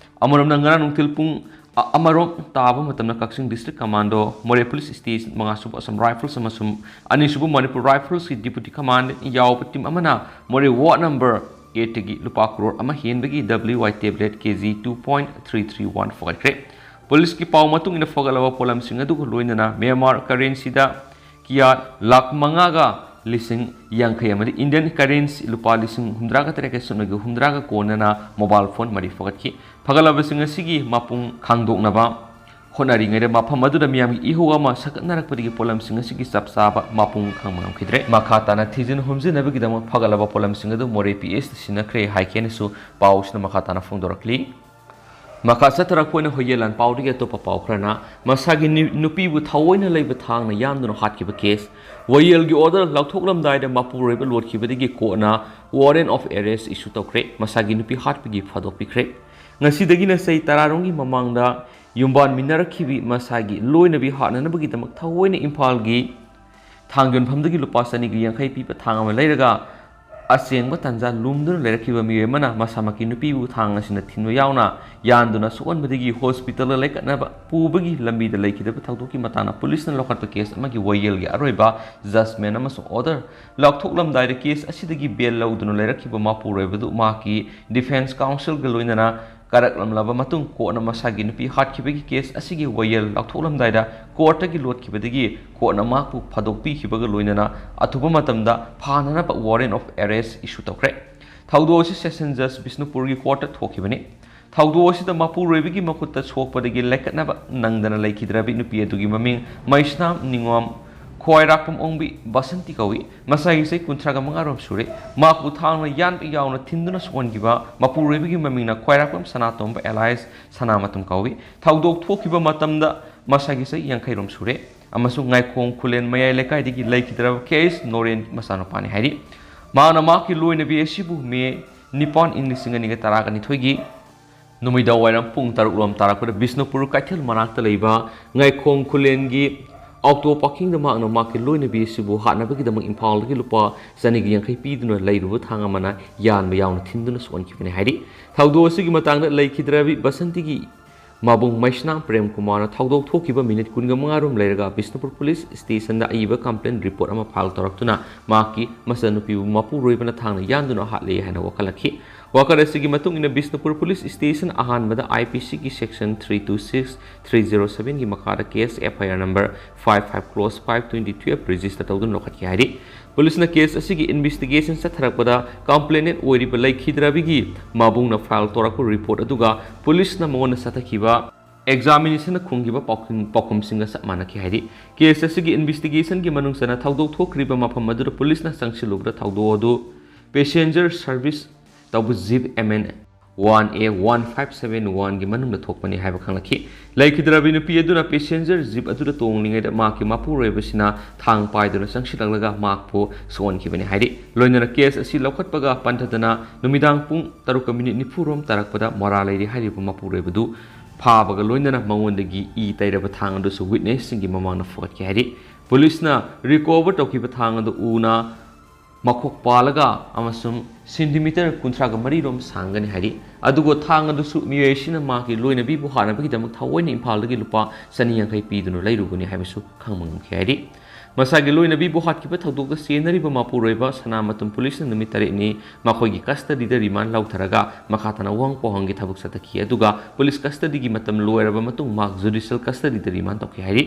ꯑꯃꯔꯣꯝꯗ ꯉꯔꯥꯡ ꯅꯨꯡꯊꯤꯜ ꯄꯨꯡ ꯑ-, ꯑꯃꯔꯣꯝ ꯇꯥꯕ ꯃꯇꯝꯗ ꯀꯛꯆꯤꯡ district commando, Moreh police station, ꯃꯉꯥ ꯁꯨꯕ ꯑꯁꯥꯝ ꯔꯥꯏꯐꯜꯁ ꯑꯃꯁꯨꯡ ꯑꯅꯤ ꯁꯨꯕ ꯃꯅꯤꯄꯨꯔ ꯔꯥꯏꯐꯜꯁꯀꯤ ꯗꯤꯄꯨꯇꯤ ꯀꯃꯥꯟꯗꯦꯟ ꯌꯥꯎꯕ ꯇꯤꯝ ꯑꯃꯅ ꯃꯣꯔꯦ ꯋꯥꯔꯗ ꯅꯝꯕꯔ ꯑꯦꯠꯇꯒꯤ ꯂꯨꯄꯥ ꯀ꯭ꯔꯣꯔ ꯑꯃ ꯍꯦꯟꯕꯒꯤ W Y tablet K G two point three three one ꯐꯒꯠꯈ꯭ꯔꯦ꯫ ꯄꯨꯂꯤꯁꯀꯤ ꯄꯥꯎ ꯃꯇꯨꯡ ꯏꯟꯅ ꯐꯒꯠꯂꯕ ꯄꯣꯠꯂꯝꯁꯤꯡ ꯑꯗꯨꯒ ꯂꯣꯏꯅꯅ ꯃ꯭ꯌꯥꯟꯃꯥꯔ ꯀꯔꯦꯟꯁꯤꯗ ꯀꯤꯌꯥꯠ ꯂꯥꯈ ꯃꯉꯥꯒ ꯂꯤꯁꯤꯡ ꯌꯥꯡꯈꯩ ꯑꯃꯗꯤ ꯏꯟꯗꯤꯌꯟ ꯀꯔꯦꯟꯁꯤ ꯂꯨꯄꯥ ꯂꯤꯁꯤꯡ ꯍꯨꯝꯗ꯭ꯔꯥꯒ ꯇꯔꯦꯠꯀ ꯁꯨꯞꯅꯒꯤ ꯍꯨꯝꯗ꯭ꯔꯥꯒ ꯀꯣꯟꯅꯅ ꯃꯣꯕꯥꯏꯜ ꯐꯣꯟ ꯃꯔꯤ ꯐꯒꯠꯈꯤ꯫ ꯐꯒꯠꯂꯕꯁꯤꯡ ꯑꯁꯤꯒꯤ ꯃꯄꯨꯡ ꯈꯪꯗꯣꯛꯅꯕ ꯍꯣꯠꯅꯔꯤꯉꯩꯗ ꯃꯐꯝ ꯑꯗꯨꯗ ꯃꯤꯌꯥꯝꯒꯤ ꯏꯍꯧ ꯑꯃ ꯁꯛꯀꯠꯅꯔꯛꯄꯗꯒꯤ ꯄꯣꯠꯂꯝꯁꯤꯡ ꯑꯁꯤꯒꯤ ꯆꯞ ꯆꯥꯕ ꯃꯄꯨꯡ ꯈꯪꯕ ꯉꯝꯈꯤꯗ꯭ꯔꯦ꯫ ꯃꯈꯥ ꯇꯥꯅ ꯊꯤꯖꯤꯟ ꯍꯨꯝꯖꯤꯟꯅꯕꯒꯤꯗꯃꯛ ꯐꯒꯠꯂꯕ ꯄꯣꯠꯂꯝꯁꯤꯡ ꯑꯗꯨ ꯃꯣꯔꯦ ꯄꯤ ꯑꯦꯁꯇ ꯁꯤꯟꯅꯈ꯭ꯔꯦ ꯍꯥꯏꯈꯤ ꯍꯥꯏꯅꯁꯨ ꯄꯥꯎꯁꯤꯅ ꯃꯈꯥ ꯇꯥꯅ ꯐꯣꯡꯗꯣꯔꯛꯂꯤ꯫ ꯃꯈꯥ ꯆꯠꯊꯔꯛꯄ ꯑꯣꯏꯅ ꯍꯨꯏꯌꯦꯟ ꯂꯥꯟꯄꯥꯎꯗꯒꯤ ꯑꯇꯣꯞꯄ ꯄꯥꯎ ꯈꯔꯅ, ꯃꯁꯥꯒꯤ ꯅꯨ-, ꯅꯨꯄꯤꯕꯨ ꯊꯑꯣꯏꯅ ꯂꯩꯕ ꯊꯥꯡꯅ ꯌꯥꯟꯗꯨꯅ ꯍꯥꯠꯈꯤꯕ ꯀꯦꯁ꯫ ꯋꯥꯌꯦꯜꯒꯤ ꯑꯣꯔꯗꯔ ꯂꯥꯎꯊꯣꯛꯂꯝꯗꯥꯏꯗ ꯃꯄꯨꯔꯣꯏꯕ ꯂꯣꯠꯈꯤꯕꯗꯒꯤ ꯀꯣꯔꯠꯅ warrant of arrest issue ꯇꯧꯈ꯭ꯔꯦ꯫ ꯃꯁꯥꯒꯤ ꯅꯨꯄꯤ ꯍꯥꯠꯄꯒꯤ ꯐꯥꯗꯣꯛꯄꯤꯈ꯭ꯔꯦ꯫ ꯉꯁꯤꯗꯒꯤꯅ ꯆꯍꯤ ꯇꯔꯥꯔꯣꯝꯒꯤ ꯃꯃꯥꯡꯗ ꯌꯨꯝꯕꯥꯟꯃꯤꯟꯅꯔꯛꯈꯤꯕꯤ ꯃꯁꯥꯒꯤ ꯂꯣꯏꯅꯕꯤ ꯍꯥꯠꯅꯅꯕꯒꯤꯗꯃꯛ ꯊꯑꯣꯏꯅ ꯏꯝꯐꯥꯜꯒꯤ ꯊꯥꯡ ꯌꯣꯟꯐꯝꯗꯒꯤ ꯂꯨꯄꯥ ꯆꯅꯤꯒ ꯌꯥꯡꯈꯩ ꯄꯤꯕ ꯊꯥꯡ ꯑꯃ ꯂꯩꯔꯒ, ꯑꯆꯦꯡꯕ ꯇꯥꯟꯖꯥ ꯂꯨꯝꯗꯨꯅ ꯂꯩꯔꯛꯈꯤꯕ ꯃꯤꯑꯣꯏ ꯑꯃꯅ ꯃꯁꯥꯃꯛꯀꯤ ꯅꯨꯄꯤꯕꯨ ꯊꯥꯡ ꯑꯁꯤꯅ ꯊꯤꯟꯕ ꯌꯥꯎꯅ ꯌꯥꯟꯗꯨꯅ ꯁꯣꯛꯍꯟꯕꯗꯒꯤ ꯍꯣꯁꯄꯤꯇꯥꯜꯗ ꯂꯥꯏꯀꯠꯅꯕ ꯄꯨꯕꯒꯤ ꯂꯝꯕꯤꯗ ꯂꯩꯈꯤꯗꯕ ꯊꯧꯗꯣꯛꯀꯤ ꯃꯇꯥꯡꯗ ꯄꯨꯂꯤꯁꯅ ꯂꯧꯈꯠꯄ ꯀꯦꯁ ꯑꯃꯒꯤ ꯋꯥꯌꯦꯜꯒꯤ ꯑꯔꯣꯏꯕ ꯖꯖꯃꯦꯟ ꯑꯃꯁꯨꯡ ꯑꯣꯔꯗꯔ ꯂꯥꯎꯊꯣꯛꯂꯝꯗꯥꯏꯗ ꯀꯦꯁ ꯑꯁꯤꯗꯒꯤ ꯕꯦꯜ ꯂꯧꯗꯨꯅ ꯂꯩꯔꯛꯈꯤꯕ ꯃꯄꯨꯔꯣꯏꯕꯗꯨ ꯃꯍꯥꯛꯀꯤ ꯗꯤꯐꯦꯟꯁ ꯀꯥꯎꯟꯁꯤꯜꯒ ꯂꯣꯏꯅꯅ ꯀꯥꯔꯛꯂꯝꯂꯕ ꯃꯇꯨꯡ, ꯀꯣꯔꯠꯅ ꯃꯁꯥꯒꯤ ꯅꯨꯄꯤ ꯍꯥꯠꯈꯤꯕꯒꯤ ꯀꯦꯁ ꯑꯁꯤꯒꯤ ꯋꯥꯌꯦꯜ ꯂꯥꯎꯊꯣꯛꯂꯝꯗꯥꯏꯗ ꯀꯣꯔꯠꯇꯒꯤ ꯂꯣꯠꯈꯤꯕꯗꯒꯤ ꯀꯣꯔꯠꯅ ꯃꯍꯥꯛꯄꯨ ꯐꯥꯗꯣꯛꯄꯤꯈꯤꯕꯒ ꯂꯣꯏꯅꯅ ꯑꯊꯨꯕ ꯃꯇꯝꯗ ꯐꯥꯅꯅꯕ warrant of arrest issue ꯇꯧꯈ꯭ꯔꯦ꯫ ꯊꯧꯗꯣꯛ ꯑꯁꯤ ꯁꯦꯁꯟ ꯖꯖ ꯕꯤꯁꯅꯨꯄꯨꯔꯒꯤ ꯀꯣꯔꯠꯇ ꯊꯣꯛꯈꯤꯕꯅꯤ꯫ ꯊꯧꯗꯣꯛ ꯑꯁꯤꯗ ꯃꯄꯨꯔꯣꯏꯕꯒꯤ ꯃꯈꯨꯠꯇ ꯁꯣꯛꯄꯗꯒꯤ ꯂꯥꯏꯀꯠꯅꯕ ꯅꯪꯗꯅ ꯂꯩꯈꯤꯗ꯭ꯔꯕꯤ ꯅꯨꯄꯤ ꯑꯗꯨꯒꯤ ꯃꯃꯤꯡ ꯃꯩꯁꯅꯥꯝ ꯅꯤꯉꯣꯝ ꯈ꯭ꯋꯥꯏꯔꯥꯛꯄꯝ ꯑꯣꯡꯕꯤ ꯕꯁꯟꯇꯤ ꯀꯧꯏ꯫ ꯃꯁꯥꯒꯤ ꯆꯍꯤ ꯀꯨꯟꯊ꯭ꯔꯥꯒ ꯃꯉꯥ ꯔꯣꯝ ꯁꯨꯔꯦ꯫ ꯃꯍꯥꯛꯄꯨ ꯊꯥꯡꯅ ꯌꯥꯟꯕ ꯌꯥꯎꯅ ꯊꯤꯟꯗꯨꯅ ꯁꯣꯛꯍꯟꯈꯤꯕ ꯃꯄꯨꯔꯣꯏꯕꯒꯤ ꯃꯃꯤꯡꯅ ꯈ꯭ꯋꯥꯏꯔꯥꯛꯄꯝ ꯁꯅꯥꯇꯣꯝꯕ alias ꯁꯅꯥꯃꯇꯨꯝ ꯀꯧꯏ꯫ ꯊꯧꯗꯣꯛ ꯊꯣꯛꯈꯤꯕ ꯃꯇꯝꯗ ꯃꯁꯥꯒꯤ ꯆꯍꯤ ꯌꯥꯡꯈꯩ ꯔꯣꯝ ꯁꯨꯔꯦ ꯑꯃꯁꯨꯡ ꯉꯥꯏꯈꯣꯡ ꯈꯨꯂꯦꯟ ꯃꯌꯥꯏ ꯂꯩꯀꯥꯏꯗꯒꯤ ꯂꯩꯈꯤꯗ꯭ꯔꯕ ꯀꯦ ꯑꯦꯁ ꯅꯣꯔꯦꯟꯒꯤ ꯃꯆꯥꯅꯨꯄꯥꯅꯤ ꯍꯥꯏꯔꯤ꯫ ꯃꯍꯥꯛꯅ ꯃꯍꯥꯛꯀꯤ ꯂꯣꯏꯅꯕꯤ ꯑꯁꯤꯕꯨ ꯃꯦ ꯅꯤꯄꯥꯟ, ꯏꯪ ꯂꯤꯁꯤꯡ ꯑꯅꯤꯒ ꯇꯔꯥꯒ ꯅꯤꯊꯣꯏꯒꯤ ꯅꯨꯃꯤꯗꯥꯡ ꯋꯥꯏꯔꯝ ꯄꯨꯡ ꯇꯔꯨꯛ ꯂꯣꯝ ꯇꯥꯔꯛꯄꯗ ꯕꯤꯁꯅꯨꯄꯨꯔ ꯀꯩꯊꯦꯜ ꯃꯅꯥꯛꯇ ꯂꯩꯕ ꯉꯥꯏꯈꯣꯡ ꯈꯨꯂꯦꯟꯒꯤ ꯑꯣꯛꯇꯣ ꯄꯥꯔꯀꯤꯡꯗ ꯃꯍꯥꯛꯅ ꯃꯍꯥꯛꯀꯤ ꯂꯣꯏꯅꯕꯤ ꯑꯁꯤꯕꯨ ꯍꯥꯠꯅꯕꯒꯤꯗꯃꯛ ꯏꯝꯐꯥꯜꯗꯒꯤ ꯂꯨꯄꯥ ꯆꯅꯤꯒ ꯌꯥꯡꯈꯩ ꯄꯤꯗꯨꯅ ꯂꯩꯔꯨꯕ ꯊꯥꯡ ꯑꯃꯅ ꯌꯥꯟꯕ ꯌꯥꯎꯅ ꯊꯤꯟꯗꯨꯅ ꯁꯣꯛꯍꯟꯈꯤꯕꯅꯤ ꯍꯥꯏꯔꯤ꯫ ꯊꯧꯗꯣꯛ ꯑꯁꯤꯒꯤ ꯃꯇꯥꯡꯗ ꯂꯩꯈꯤꯗ꯭ꯔꯕꯤ ꯕꯁꯟꯇꯤꯒꯤ ꯃꯕꯨꯡ ꯃꯩꯁꯅꯥꯝ ꯄ꯭ꯔꯦꯝ ꯀꯨꯃꯥꯔꯅ ꯊꯧꯗꯣꯛ ꯊꯣꯛꯈꯤꯕ ꯃꯤꯅꯤꯠ ꯀꯨꯟꯒ ꯃꯉꯥ ꯔꯣꯝ ꯂꯩꯔꯒ ꯕꯤꯁꯅꯨꯄꯨꯔ ꯄꯨꯂꯤꯁ ꯁ꯭ꯇꯦꯁꯟꯗ ꯑꯏꯕ ꯀꯝꯄ꯭ꯂꯦꯟ ꯔꯤꯄꯣꯔꯠ ꯑꯃ ꯐꯥꯏꯜ ꯇꯧꯔꯛꯇꯨꯅ ꯃꯍꯥꯛꯀꯤ ꯃꯆꯟꯅꯨꯄꯤꯕꯨ ꯃꯄꯨꯔꯣꯏꯕꯅ ꯊꯥꯡꯅ ꯌꯥꯟꯗꯨꯅ ꯍꯥꯠꯂꯦ ꯍꯥꯏꯅ ꯋꯥꯀꯠꯂꯛꯈꯤ꯫ ꯋꯥꯀꯠ ꯑꯁꯤꯒꯤ ꯃꯇꯨꯡ ꯏꯟꯅ ꯕꯤꯁꯅꯨꯄꯨꯔ ꯄꯨꯂꯤꯁ ꯁ꯭ꯇꯦꯁꯟ ꯑꯍꯥꯟꯕꯗ ꯑꯥꯏ ꯄꯤ ꯁꯤꯒꯤ section three two six, three zero sevenꯒꯤ ꯃꯈꯥꯗ ꯀꯦꯁ ꯑꯦꯐ ꯑꯥꯏ R number five five cross five twenty twelve register ꯇꯧꯗꯨꯅ ꯂꯧꯈꯠꯈꯤ ꯍꯥꯏꯔꯤ꯫ ꯄꯨꯂꯤꯁꯅ ꯀꯦꯁ ꯑꯁꯤꯒꯤ ꯏꯟꯚꯦꯁꯇꯤꯒꯦꯁꯟ ꯆꯠꯊꯔꯛꯄꯗ ꯀꯝꯄ꯭ꯂꯦꯅꯦꯟ ꯑꯣꯏꯔꯤꯕ ꯂꯩꯈꯤꯗ꯭ꯔꯕꯤꯒꯤ ꯃꯕꯨꯡꯅ ꯐꯥꯏꯜ ꯇꯧꯔꯛꯄ ꯔꯤꯄꯣꯔꯠ ꯑꯗꯨꯒ ꯄꯨꯂꯤꯁꯅ ꯃꯉꯣꯟꯗ ꯆꯠꯊꯈꯤꯕ ꯑꯦꯛꯖꯥꯃꯤꯅꯦꯁꯟꯅ ꯈꯨꯝꯈꯤꯕ ꯄꯥꯎꯈꯨꯝ-, ꯄꯥꯎꯈꯨꯝꯁꯤꯡꯒ ꯆꯞ ꯃꯥꯟꯅꯈꯤ ꯍꯥꯏꯔꯤ꯫ ꯀꯦꯁ ꯑꯁꯤꯒꯤ ꯏꯟꯚꯦꯁꯇꯤꯒꯦꯁꯟꯒꯤ ꯃꯅꯨꯡ ꯆꯟꯅ ꯊꯧꯗꯣꯛ ꯊꯣꯛꯈ꯭ꯔꯤꯕ ꯃꯐꯝ ꯑꯗꯨꯗ ꯄꯨꯂꯤꯁꯅ ꯆꯪꯁꯤꯜꯂꯨꯕꯗ ꯊꯧꯗꯣꯛ ꯑꯗꯨ ꯄꯦꯁꯦꯟꯖꯔ ꯁꯔꯚꯤꯁ ꯇꯧꯕ jeep M N one A one five seven ꯋꯥꯟꯒꯤ ꯃꯅꯨꯡꯗ ꯊꯣꯛꯄꯅꯤ ꯍꯥꯏꯕ ꯈꯪꯂꯛꯈꯤ꯫ ꯂꯩꯈꯤꯗ꯭ꯔꯕꯤ ꯅꯨꯄꯤ ꯑꯗꯨꯅ ꯄꯦꯁꯦꯟꯖꯔ ꯖꯤꯞ ꯑꯗꯨꯗ ꯇꯣꯡꯂꯤꯉꯩꯗ ꯃꯍꯥꯛꯀꯤ ꯃꯄꯨꯔꯣꯏꯕꯁꯤꯅ ꯊꯥꯡ ꯄꯥꯏꯗꯨꯅ ꯆꯪꯁꯤꯜꯂꯛꯂꯒ ꯃꯍꯥꯛꯄꯨ ꯁꯣꯛꯍꯟꯈꯤꯕꯅꯤ ꯍꯥꯏꯔꯤ꯫ ꯂꯣꯏꯅꯅ ꯀꯦꯁ ꯑꯁꯤ ꯂꯧꯈꯠꯄꯒ ꯄꯟꯊꯗꯅ ꯅꯨꯃꯤꯗꯥꯡ ꯄꯨꯡ ꯇꯔꯨꯛꯀ ꯃꯤꯅꯤꯠ ꯅꯤꯐꯨ ꯔꯣꯝ ꯇꯥꯔꯛꯄꯗ ꯃꯣꯔꯥ ꯂꯩꯔꯤ ꯍꯥꯏꯔꯤꯕ ꯃꯄꯨꯔꯣꯏꯕꯗꯨ ꯐꯥꯕꯒ ꯂꯣꯏꯅꯅ ꯃꯉꯣꯟꯗꯒꯤ ꯏ ꯇꯩꯔꯕ ꯊꯥꯡ ꯑꯗꯨꯁꯨ ꯋꯤꯠꯅꯦꯁꯁꯤꯡꯒꯤ ꯃꯃꯥꯡꯗ ꯐꯨꯒꯠꯈꯤ ꯍꯥꯏꯔꯤ꯫ ꯄꯨꯂꯤꯁꯅ ꯔꯤꯀꯣꯚꯔ ꯇꯧꯈꯤꯕ ꯊꯥꯡ ꯑꯗꯨ ꯎꯅ ꯃꯈꯣꯛ ꯄꯥꯜꯂꯒ ꯑꯃꯁꯨꯡ ꯁꯦꯟꯇꯤꯃꯤꯇꯔ ꯀꯨꯟꯊ꯭ꯔꯥꯒ ꯃꯔꯤ ꯔꯣꯝ ꯁꯥꯡꯒꯅꯤ ꯍꯥꯏꯔꯤ꯫ ꯑꯗꯨꯒ ꯊꯥꯡ ꯑꯗꯨꯁꯨ ꯃꯤꯑꯣꯏ ꯑꯁꯤꯅ ꯃꯍꯥꯛꯀꯤ ꯂꯣꯏꯅꯕꯤꯕꯨ ꯍꯥꯠꯅꯕꯒꯤꯗꯃꯛ ꯊꯑꯣꯏꯅ ꯏꯝꯐꯥꯜꯗꯒꯤ ꯂꯨꯄꯥ ꯆꯅꯤ ꯌꯥꯡꯈꯩ ꯄꯤꯗꯨꯅ ꯂꯩꯔꯨꯕꯅꯤ ꯍꯥꯏꯕꯁꯨ ꯈꯪꯕ ꯉꯝꯈꯤ ꯍꯥꯏꯔꯤ꯫ ꯃꯁꯥꯒꯤ ꯂꯣꯏꯅꯕꯤꯕꯨ ꯍꯥꯠꯈꯤꯕ ꯊꯧꯗꯣꯛꯇ ꯆꯦꯟꯅꯔꯤꯕ ꯃꯄꯨꯔꯣꯏꯕ ꯁꯅꯥꯃꯇꯨꯝ ꯄꯨꯂꯤꯁꯅ ꯅꯨꯃꯤꯠ ꯇꯔꯦꯠꯅꯤ ꯃꯈꯣꯏꯒꯤ ꯀꯁꯇꯗꯤꯗ ꯔꯤꯃꯥꯟ ꯂꯧꯊꯔꯒ ꯃꯈꯥ ꯇꯥꯅ ꯋꯥꯍꯪ ꯄꯥꯎꯍꯪꯒꯤ ꯊꯕꯛ ꯆꯠꯊꯈꯤ꯫ ꯑꯗꯨꯒ ꯄꯨꯂꯤꯁ ꯀꯁꯇꯗꯤꯒꯤ ꯃꯇꯝ ꯂꯣꯏꯔꯕ ꯃꯇꯨꯡ ꯃꯍꯥꯛ ꯖꯨꯗꯤꯁꯤꯌꯦꯜ ꯀꯁꯇꯗꯤꯗ ꯔꯤꯃꯥꯟ ꯇꯧꯈꯤ ꯍꯥꯏꯔꯤ꯫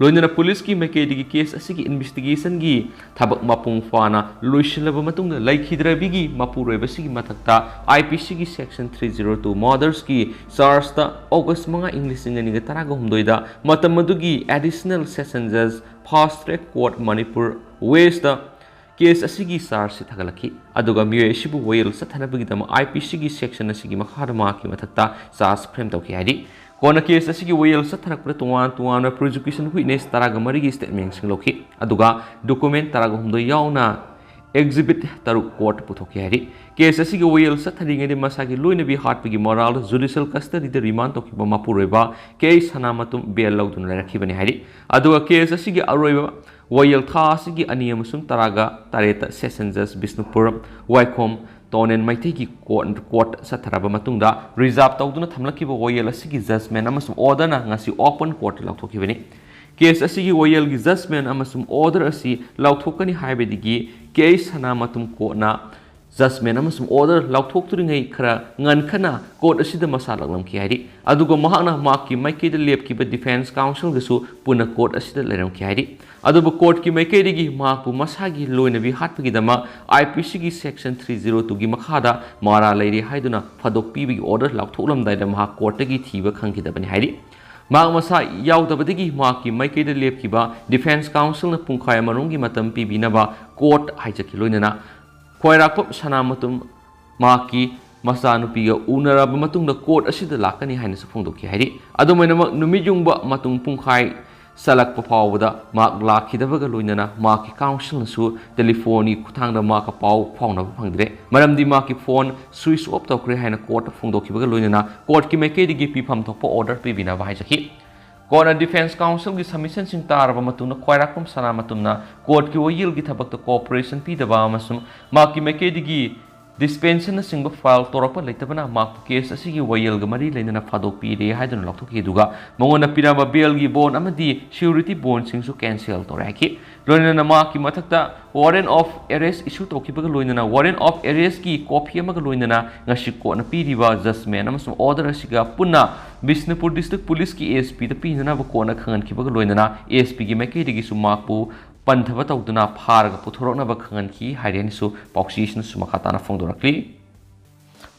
ꯂꯣꯏꯅꯅ ꯄꯨꯂꯤꯁꯀꯤ ꯃꯥꯏꯀꯩꯗꯒꯤ ꯀꯦꯁ ꯑꯁꯤꯒꯤ ꯏꯟꯚꯦꯁꯇꯤꯒꯦꯁꯟꯒꯤ ꯊꯕꯛ ꯃꯄꯨꯡ ꯐꯥꯅ ꯂꯣꯏꯁꯤꯜꯂꯕ ꯃꯇꯨꯡꯗ ꯂꯩꯈꯤꯗ꯭ꯔꯕꯤꯒꯤ ꯃꯄꯨꯔꯣꯏꯕꯁꯤꯒꯤ ꯃꯊꯛꯇ ꯑꯥꯏ ꯄꯤ ꯁꯤꯒꯤ ꯁꯦꯛꯁꯟ ꯊ꯭ꯔꯤ ꯖꯤꯔꯣ ꯇꯨ ꯃꯔꯗꯔꯁꯀꯤ ꯆꯥꯔꯖꯇ ꯑꯣꯒꯁ ꯃꯉꯥ, ꯏꯪ ꯂꯤꯁꯤꯡ ꯑꯅꯤꯒ ꯇꯔꯥꯒ ꯍꯨꯝꯗꯣꯏꯗ ꯃꯇꯝ ꯑꯗꯨꯒꯤ ꯑꯦꯗꯤꯁꯅꯦꯜ ꯁꯦꯁꯟ ꯖꯖ, fast track court Manipur west case ꯑꯁꯤꯒꯤ ꯆꯥꯔꯖꯁꯤ ꯊꯥꯒꯠꯂꯛꯈꯤ꯫ ꯑꯗꯨꯒ ꯃꯤꯑꯣꯏ ꯑꯁꯤꯕꯨ ꯋꯥꯌꯦꯜ ꯆꯠꯊꯅꯕꯒꯤꯗꯃꯛ ꯑꯥꯏ ꯄꯤ ꯁꯤꯒꯤ ꯁꯦꯛꯁꯟ ꯑꯁꯤꯒꯤ ꯃꯈꯥꯗ ꯃꯍꯥꯛꯀꯤ ꯃꯊꯛꯇ ꯆꯥꯔꯖ ꯐ꯭ꯔꯦꯝ ꯇꯧꯈꯤ ꯍꯥꯏꯔꯤ꯫ ꯀꯣꯟꯅ ꯀꯦꯁ ꯑꯁꯤꯒꯤ ꯋꯥꯌꯦꯜ ꯆꯠꯊꯔꯛꯄꯗ ꯇꯣꯉꯥꯟ ꯇꯣꯉꯥꯟꯕ ꯄ꯭ꯔꯣꯁꯤꯀ꯭ꯌꯨꯁꯟ ꯋꯤꯠꯅꯦꯁ ꯇꯔꯥꯒ ꯃꯔꯤꯒꯤ ꯁ꯭ꯇꯦꯠꯃꯦꯟꯁꯤꯡ ꯂꯧꯈꯤ꯫ ꯑꯗꯨꯒ ꯗꯣꯀꯨꯃꯦꯟ ꯇꯔꯥꯒ ꯍꯨꯝꯗꯣꯏ ꯌꯥꯎꯅ ꯑꯦꯛꯖꯤꯕꯤꯠ ꯇꯔꯨꯛ ꯀꯣꯔꯠꯇ ꯄꯨꯊꯣꯛꯈꯤ ꯍꯥꯏꯔꯤ꯫ ꯀꯦꯁ ꯑꯁꯤꯒꯤ ꯋꯥꯌꯦꯜ ꯆꯠꯊꯔꯤꯉꯩꯗ ꯃꯁꯥꯒꯤ ꯂꯣꯏꯅꯕꯤ ꯍꯥꯠꯄꯒꯤ ꯃꯔꯥꯜꯗ ꯖꯨꯗꯤꯁꯤꯌꯦꯜ ꯀꯁꯇꯗꯤꯗ ꯔꯤꯃꯥꯟ ꯇꯧꯈꯤꯕ ꯃꯄꯨꯔꯣꯏꯕ ꯀꯦ ꯁꯅꯥꯃꯇꯨꯝ ꯕꯦꯜ ꯂꯧꯗꯨꯅ ꯂꯩꯔꯛꯈꯤꯕꯅꯤ ꯍꯥꯏꯔꯤ꯫ ꯑꯗꯨꯒ ꯀꯦꯁ ꯑꯁꯤꯒꯤ ꯑꯔꯣꯏꯕ ꯋꯥꯌꯦꯜ ꯊꯥ ꯑꯁꯤꯒꯤ ꯑꯅꯤ ꯑꯃꯁꯨꯡ ꯇꯔꯥꯒ ꯇꯔꯦꯠꯇ ꯁꯦꯁꯟ ꯖꯖ ꯕꯤꯁꯅꯨꯄꯨꯔ ꯋꯥꯏꯈꯣꯝ ꯇꯣꯅꯦꯟ ꯃꯩꯇꯩꯒꯤ ꯀꯣꯔꯠ, ꯀꯣꯔꯠ ꯆꯠꯊꯔꯕ ꯃꯇꯨꯡꯗ ꯔꯤꯖꯥꯔꯚ ꯇꯧꯗꯨꯅ ꯊꯝꯂꯛꯈꯤꯕ ꯋꯥꯌꯦꯜ ꯑꯁꯤꯒꯤ ꯖꯖꯃꯦꯟ ꯑꯃꯁꯨꯡ ꯑꯣꯔꯗꯔꯅ ꯉꯁꯤ ꯑꯣꯄꯟ ꯀꯣꯔꯠꯇ ꯂꯥꯎꯊꯣꯛꯈꯤꯕꯅꯤ꯫ ꯀꯦꯁ ꯑꯁꯤꯒꯤ ꯋꯥꯌꯦꯜꯒꯤ ꯖꯖꯃꯦꯟ ꯑꯃꯁꯨꯡ ꯑꯣꯔꯗꯔ ꯑꯁꯤ ꯂꯥꯎꯊꯣꯛꯀꯅꯤ ꯍꯥꯏꯕꯗꯒꯤ ꯀꯦ ꯁꯅꯥꯃꯇꯨꯝ ꯀꯣꯔꯠꯅ ꯖꯖꯃꯦꯟ ꯑꯃꯁꯨꯡ ꯑꯣꯔꯗꯔ ꯂꯥꯎꯊꯣꯛꯇ꯭ꯔꯤꯉꯩ ꯈꯔ ꯉꯟꯈꯠꯅ ꯀꯣꯔꯠ ꯑꯁꯤꯗ ꯃꯁꯥ ꯂꯥꯛꯂꯝꯈꯤ ꯍꯥꯏꯔꯤ꯫ ꯑꯗꯨꯒ ꯃꯍꯥꯛꯅ ꯃꯍꯥꯛꯀꯤ ꯃꯥꯏꯀꯩꯗ ꯂꯦꯞꯈꯤꯕ ꯗꯤꯐꯦꯟꯁ ꯀꯥꯎꯟꯁꯤꯜꯒꯁꯨ ꯄꯨꯟꯅ ꯀꯣꯔꯠ ꯑꯁꯤꯗ ꯂꯩꯔꯝꯈꯤ ꯍꯥꯏꯔꯤ꯫ ꯑꯗꯨꯕꯨ ꯀꯣꯔꯠꯀꯤ ꯃꯥꯏꯀꯩꯗꯒꯤ ꯃꯍꯥꯛꯄꯨ ꯃꯁꯥꯒꯤ ꯂꯣꯏꯅꯕꯤ ꯍꯥꯠꯄꯒꯤꯗꯃꯛ ꯑꯥꯏ ꯄꯤ ꯁꯤꯒꯤ ꯁꯦꯛꯁꯟ ꯊ꯭ꯔꯤ ꯖꯤꯔꯣ ꯇꯨꯒꯤ ꯃꯈꯥꯗ ꯃꯔꯥ ꯂꯩꯔꯦ ꯍꯥꯏꯗꯨꯅ ꯐꯥꯗꯣꯛꯄꯤꯕꯒꯤ ꯑꯣꯔꯗꯔ ꯂꯥꯎꯊꯣꯛꯂꯝꯗꯥꯏꯗ ꯃꯍꯥꯛ ꯀꯣꯔꯠꯇꯒꯤ ꯊꯤꯕ ꯈꯪꯈꯤꯗꯕꯅꯤ ꯍꯥꯏꯔꯤ꯫ ꯃꯍꯥꯛ ꯃꯁꯥ ꯌꯥꯎꯗꯕꯗꯒꯤ ꯃꯍꯥꯛꯀꯤ ꯃꯥꯏꯀꯩꯗ ꯂꯦꯞꯈꯤꯕ ꯗꯤꯐꯦꯟꯁ ꯀꯥꯎꯟꯁꯤꯜꯅ ꯄꯨꯡꯈꯥꯏ ꯑꯃꯔꯣꯝꯒꯤ ꯃꯇꯝ ꯄꯤꯕꯤꯅꯕ ꯀꯣꯔꯠ ꯍꯥꯏꯖꯈꯤ꯫ ꯂꯣꯏꯅꯅ ꯈ꯭ꯋꯥꯏꯔꯥꯛꯄꯝ ꯁꯅꯥꯃꯇꯨꯝ ꯃꯍꯥꯛꯀꯤ ꯃꯆꯥꯅꯨꯄꯤꯒ ꯎꯅꯔꯕ ꯃꯇꯨꯡꯗ ꯀꯣꯔꯠ ꯑꯁꯤꯗ ꯂꯥꯛꯀꯅꯤ ꯍꯥꯏꯅꯁꯨ ꯐꯣꯡꯗꯣꯛꯈꯤ꯫ ꯍꯥꯏꯗꯤ ꯑꯗꯨꯃꯥꯏꯅꯃꯛ ꯅꯨꯃꯤꯠ ꯌꯨꯡꯕ ꯃꯇꯨꯡ ꯄꯨꯡꯈꯥꯏ ꯆꯠꯂꯛꯄ ꯐꯥꯎꯕꯗ ꯃꯍꯥꯛ ꯂꯥꯛꯈꯤꯗꯕꯒ ꯂꯣꯏꯅꯅ ꯃꯍꯥꯛꯀꯤ ꯀꯥꯎꯟꯁꯤꯜꯅꯁꯨ ꯇꯦꯂꯤꯐꯣꯟꯒꯤ ꯈꯨꯠꯊꯥꯡꯗ ꯃꯍꯥꯛꯀ ꯄꯥꯎ ꯐꯥꯎꯅꯕ ꯐꯪꯗ꯭ꯔꯦ, ꯃꯔꯝꯗꯤ ꯃꯍꯥꯛꯀꯤ ꯐꯣꯟ ꯁ꯭ꯋꯤꯆ ꯑꯣꯐ ꯇꯧꯈ꯭ꯔꯦ ꯍꯥꯏꯅ ꯀꯣꯔꯠꯇ ꯐꯣꯡꯗꯣꯛꯈꯤꯕꯒ ꯂꯣꯏꯅꯅ ꯀꯣꯔꯠꯀꯤ ꯃꯥꯏꯀꯩꯗꯒꯤ ꯄꯤꯐꯝ ꯊꯣꯛꯄ ꯑꯣꯔꯗꯔ ꯄꯤꯕꯤꯅꯕ ꯍꯥꯏꯖꯈꯤ꯫ ꯀꯣꯔꯠꯅ ꯗꯤꯐꯦꯟꯁ ꯀꯥꯎꯟꯁꯤꯜꯒꯤ ꯁꯕꯃꯤꯁꯟꯁꯤꯡ ꯇꯥꯔꯕ ꯃꯇꯨꯡꯗ ꯈ꯭ꯋꯥꯏꯔꯥꯛꯄꯝ ꯁꯅꯥꯃꯇꯨꯝꯅ ꯀꯣꯔꯠꯀꯤ ꯋꯥꯌꯦꯜꯒꯤ ꯊꯕꯛꯇ ꯀꯣꯑꯣꯄꯔꯦꯁꯟ ꯄꯤꯗꯕ ꯑꯃꯁꯨꯡ ꯃꯍꯥꯛꯀꯤ ꯃꯥꯏꯀꯩꯗꯒꯤ ꯗꯤꯁꯄꯦꯟꯁꯟꯅꯆꯤꯡꯕ ꯐꯥꯏꯜ ꯇꯧꯔꯛꯄ ꯂꯩꯇꯕꯅ ꯃꯍꯥꯛꯄꯨ ꯀꯦꯁ ꯑꯁꯤꯒꯤ ꯋꯥꯌꯦꯜꯒ ꯃꯔꯤ ꯂꯩꯅꯅ ꯐꯥꯗꯣꯛꯄꯤꯔꯦ ꯍꯥꯏꯗꯨꯅ ꯂꯥꯎꯊꯣꯛꯈꯤ, ꯑꯗꯨꯒ ꯃꯉꯣꯟꯗ ꯄꯤꯔꯝꯕ ꯕꯦꯜꯒꯤ ꯕꯣꯟ ꯑꯃꯗꯤ ꯁꯤꯌꯨꯔꯤꯇꯤ ꯕꯣꯟꯁꯤꯡꯁꯨ ꯀꯦꯟꯁꯦꯜ ꯇꯧꯔꯦ ꯍꯥꯏꯈꯤ꯫ ꯂꯣꯏꯅꯅ ꯃꯍꯥꯛꯀꯤ ꯃꯊꯛꯇ ꯋꯥꯔꯦꯟ ꯑꯣꯐ ꯑꯦꯔꯦꯁ ꯏꯁꯨ ꯇꯧꯈꯤꯕꯒ ꯂꯣꯏꯅꯅ ꯋꯥꯔꯦꯟ ꯑꯣꯐ ꯑꯦꯔꯦꯁꯀꯤ ꯀꯣꯄꯤ ꯑꯃꯒ ꯂꯣꯏꯅꯅ ꯉꯁꯤ ꯀꯣꯔꯠꯅ ꯄꯤꯔꯤꯕ ꯖꯁꯃꯦꯟ ꯑꯃꯁꯨꯡ ꯑꯣꯔꯗꯔ ꯑꯁꯤꯒ ꯄꯨꯟꯅ ꯕꯤꯁꯅꯨꯄꯨꯔ ꯗꯤꯁꯇ꯭ꯔꯤꯛ ꯄꯨꯂꯤꯁꯀꯤ ꯑꯦꯁ ꯄꯤꯗ ꯄꯤꯅꯅꯕ ꯀꯣꯔꯠꯅ ꯈꯪꯍꯟꯈꯤꯕꯒ ꯂꯣꯏꯅꯅ ꯑꯦꯁ ꯄꯤꯒꯤ ꯃꯥꯏꯀꯩꯗꯒꯤꯁꯨ ꯃꯍꯥꯛꯄꯨ ꯄꯟꯊꯕ ꯇꯧꯗꯨꯅ ꯐꯥꯔꯒ ꯄꯨꯊꯣꯔꯛꯅꯕ ꯈꯪꯍꯟꯈꯤ ꯍꯥꯏꯔꯦꯅꯁꯨ ꯄꯥꯎꯆꯦꯁꯤꯅꯁꯨ ꯃꯈꯥ ꯇꯥꯅ ꯐꯣꯡꯗꯣꯔꯛꯂꯤ꯫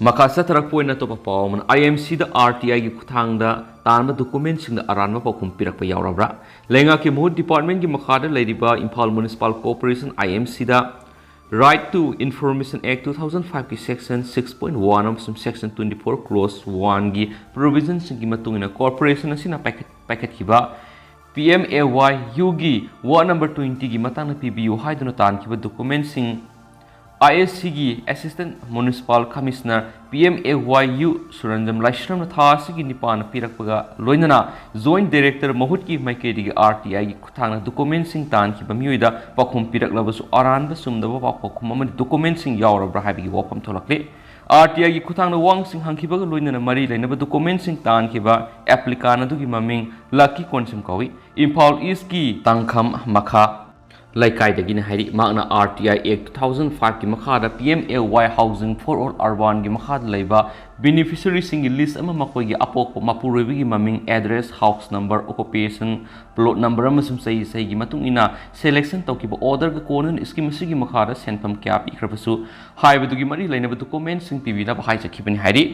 ꯃꯈꯥ ꯆꯠꯊꯔꯛꯄ ꯑꯣꯏꯅ ꯑꯇꯣꯞꯄ ꯄꯥꯎ ꯑꯃꯅ, ꯑꯥꯏ ꯑꯦꯝ ꯁꯤꯗ ꯑꯥꯔ ꯇꯤ ꯑꯥꯏꯒꯤ ꯈꯨꯠꯊꯥꯡꯗ ꯇꯥꯟꯕ ꯗꯣꯀꯨꯃꯦꯟꯁꯤꯡꯗ ꯑꯔꯥꯟꯕ ꯄꯥꯎꯈꯨꯝ ꯄꯤꯔꯛꯄ ꯌꯥꯎꯔꯕ꯭ꯔꯥ? ꯂꯩꯉꯥꯛꯀꯤ ꯃꯍꯨꯠ ꯗꯤꯄꯥꯔꯠꯃꯦꯟꯒꯤ ꯃꯈꯥꯗ ꯂꯩꯔꯤꯕ ꯏꯝꯐꯥꯜ ꯃ꯭ꯌꯨꯅꯤꯁꯤꯄꯥꯜ ꯀꯣꯔꯄꯣꯔꯦꯁꯟ, ꯑꯥꯏ ꯑꯦꯝ ꯁꯤꯗ Right to Information Act two thousand five ꯀꯤ Section six point one ꯑꯃꯁꯨꯡ Section twenty four Clause one ꯒꯤ ꯄ꯭ꯔꯣꯚꯤꯖꯟꯁꯤꯡꯒꯤ ꯃꯇꯨꯡ ꯏꯟꯅ ꯀꯣꯔꯄꯣꯔꯦꯁꯟ ꯑꯁꯤꯅ ꯄꯥꯏꯈꯠ-, ꯄꯥꯏꯈꯠꯈꯤꯕ ꯄꯤ ꯑꯦꯝ ꯑꯦ ꯋꯥꯏ ꯌꯨꯒꯤ ꯋꯥꯔꯗ ꯅꯝꯕꯔ twenty ꯒꯤ ꯃꯇꯥꯡꯗ ꯄꯤꯕꯤꯌꯨ ꯍꯥꯏꯗꯨꯅ ꯇꯥꯟꯈꯤꯕ ꯗꯣꯀꯨꯃꯦꯟꯁꯤꯡ, ꯑꯥꯏ ꯑꯦꯁ ꯁꯤꯒꯤ Assistant Municipal Commissioner, P M A Y U, Suranjam ꯂꯥꯏꯁ꯭ꯔꯝꯅ ꯊꯥ ꯑꯁꯤꯒꯤ ꯅꯤꯄꯥꯟꯗ ꯄꯤꯔꯛꯄꯒ ꯂꯣꯏꯅꯅ ꯖꯣꯏꯟꯠ ꯗꯥꯏꯔꯦꯛꯇꯔ ꯃꯍꯨꯠꯀꯤ ꯃꯥꯏꯀꯩꯗꯒꯤ ꯑꯥꯔ ꯇꯤ ꯑꯥꯏꯒꯤ ꯈꯨꯠꯊꯥꯡꯗ ꯗꯣꯀꯨꯃꯦꯟꯁꯤꯡ ꯇꯥꯟꯈꯤꯕ ꯃꯤꯑꯣꯏꯗ ꯄꯥꯎꯈꯨꯝ ꯄꯤꯔꯛꯂꯕꯁꯨ ꯑꯔꯥꯟꯕ ꯆꯨꯝꯗꯕ ꯄꯥꯎꯈꯨꯝ ꯑꯃꯗꯤ ꯗꯣꯀꯨꯃꯦꯟꯁꯤꯡ ꯌꯥꯎꯔꯕ꯭ꯔꯥ ꯍꯥꯏꯕꯒꯤ ꯋꯥꯐꯝ ꯊꯣꯛꯂꯛꯂꯤ꯫ ꯑꯥꯔ ꯇꯤ ꯑꯥꯏꯒꯤ ꯈꯨꯠꯊꯥꯡꯗ ꯋꯥꯍꯪꯁꯤꯡ ꯍꯪꯈꯤꯕꯒ ꯂꯣꯏꯅꯅ ꯃꯔꯤ ꯂꯩꯅꯕ ꯗꯣꯀꯨꯃꯦꯟꯁꯤꯡ ꯇꯥꯟꯈꯤꯕ ꯑꯦꯄ꯭ꯂꯤꯀꯥꯟ ꯑꯗꯨꯒꯤ ꯃꯃꯤꯡ ꯂꯛꯀꯤ ꯀꯣꯟꯁꯝ ꯀꯧꯏ꯫ ꯏꯝꯐꯥꯜ ꯏꯁꯀꯤ ꯇꯥꯡꯈꯝ ꯃꯈꯥ ꯂꯩꯀꯥꯏꯗꯒꯤꯅꯤ ꯍꯥꯏꯔꯤ꯫ ꯃꯍꯥꯛꯅ ꯑꯥꯔ ꯇꯤ ꯑꯥꯏ Act two thousand five ꯀꯤ ꯃꯈꯥꯗ ꯄꯤ M A Y Housing for All Urban ꯒꯤ ꯃꯈꯥꯗ ꯂꯩꯕ ꯕꯦꯅꯤꯐꯤꯁꯔꯤꯁꯤꯡꯒꯤ ꯂꯤꯁ ꯑꯃ ꯃꯈꯣꯏꯒꯤ ꯑꯄꯣꯛꯄ ꯃꯄꯨꯔꯣꯏꯕꯒꯤ ꯃꯃꯤꯡ, address, house number, occupation, plot number ꯑꯃꯁꯨꯡ ꯆꯍꯤ ꯆꯍꯤꯒꯤ ꯃꯇꯨꯡ ꯏꯟꯅ ꯁꯦꯂꯦꯛꯁꯟ ꯇꯧꯈꯤꯕ ꯑꯣꯔꯗꯔꯒ ꯀꯣꯟꯅꯅ ꯁ꯭ꯀꯤꯝ ꯑꯁꯤꯒꯤ ꯃꯈꯥꯗ ꯁꯦꯟꯐꯝ ꯀꯌꯥ ꯄꯤꯈ꯭ꯔꯕꯁꯨ ꯍꯥꯏꯕꯗꯨꯒꯤ ꯃꯔꯤ ꯂꯩꯅꯕ ꯗꯣꯀꯨꯃꯦꯟꯁꯤꯡ ꯄꯤꯕꯤꯅꯕ ꯍꯥꯏꯖꯈꯤꯕꯅꯤ ꯍꯥꯏꯔꯤ꯫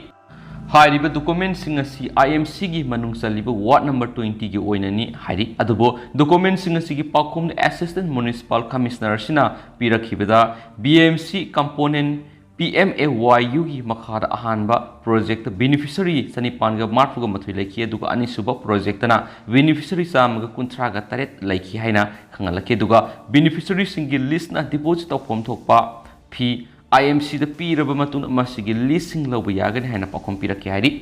ꯍꯥꯏꯔꯤꯕ ꯗꯣꯀꯨꯃꯦꯟꯁꯤꯡ ꯑꯁꯤ ꯑꯥꯏ ꯑꯦꯝ ꯁꯤꯒꯤ ꯃꯅꯨꯡ ꯆꯜꯂꯤꯕ ꯋꯥꯔꯗ ꯅꯝꯕꯔ twenty ꯒꯤ ꯑꯣꯏꯅꯅꯤ ꯍꯥꯏꯔꯤ꯫ ꯑꯗꯨꯕꯨ ꯗꯣꯀꯨꯃꯦꯟꯁꯤꯡ ꯑꯁꯤꯒꯤ ꯄꯥꯎꯈꯨꯝꯗ Assistant Municipal Commissioner ꯑꯁꯤꯅ ꯄꯤꯔꯛꯈꯤꯕꯗ B M C component P M A Y ꯌꯨꯒꯤ ꯃꯈꯥꯗ ꯑꯍꯥꯟꯕ ꯄ꯭ꯔꯣꯖꯦꯛꯇ ꯕꯦꯅꯤꯐꯤꯁꯔꯤ ꯆꯅꯤꯄꯥꯟꯒ ꯃꯔꯤꯐꯨꯒ ꯃꯥꯊꯣꯏ ꯂꯩꯈꯤ, ꯑꯗꯨꯒ ꯑꯅꯤꯁꯨꯕ ꯄ꯭ꯔꯣꯖꯦꯛꯇꯅ ꯕꯦꯅꯤꯐꯤꯁꯔꯤ ꯆꯥꯝꯃꯒ ꯀꯨꯟꯊ꯭ꯔꯥꯒ ꯇꯔꯦꯠ ꯂꯩꯈꯤ ꯍꯥꯏꯅ ꯈꯪꯍꯜꯂꯛꯈꯤ꯫ ꯑꯗꯨꯒ ꯕꯦꯅꯤꯐꯤꯁꯔꯤꯁꯤꯡꯒꯤ ꯂꯤꯁ꯭ꯠꯅ ꯗꯤꯄꯣꯖꯤꯠ ꯇꯧꯐꯝ ꯊꯣꯛꯄ ꯐꯤ ꯑꯥꯏ ꯑꯦꯝ ꯁꯤꯗ ꯄꯤꯔꯕ ꯃꯇꯨꯡꯗ ꯃꯁꯤꯒꯤ ꯂꯤꯁꯁꯤꯡ ꯂꯧꯕ ꯌꯥꯒꯅꯤ ꯍꯥꯏꯅ ꯄꯥꯎꯈꯨꯝ ꯄꯤꯔꯛꯈꯤ ꯍꯥꯏꯔꯤ꯫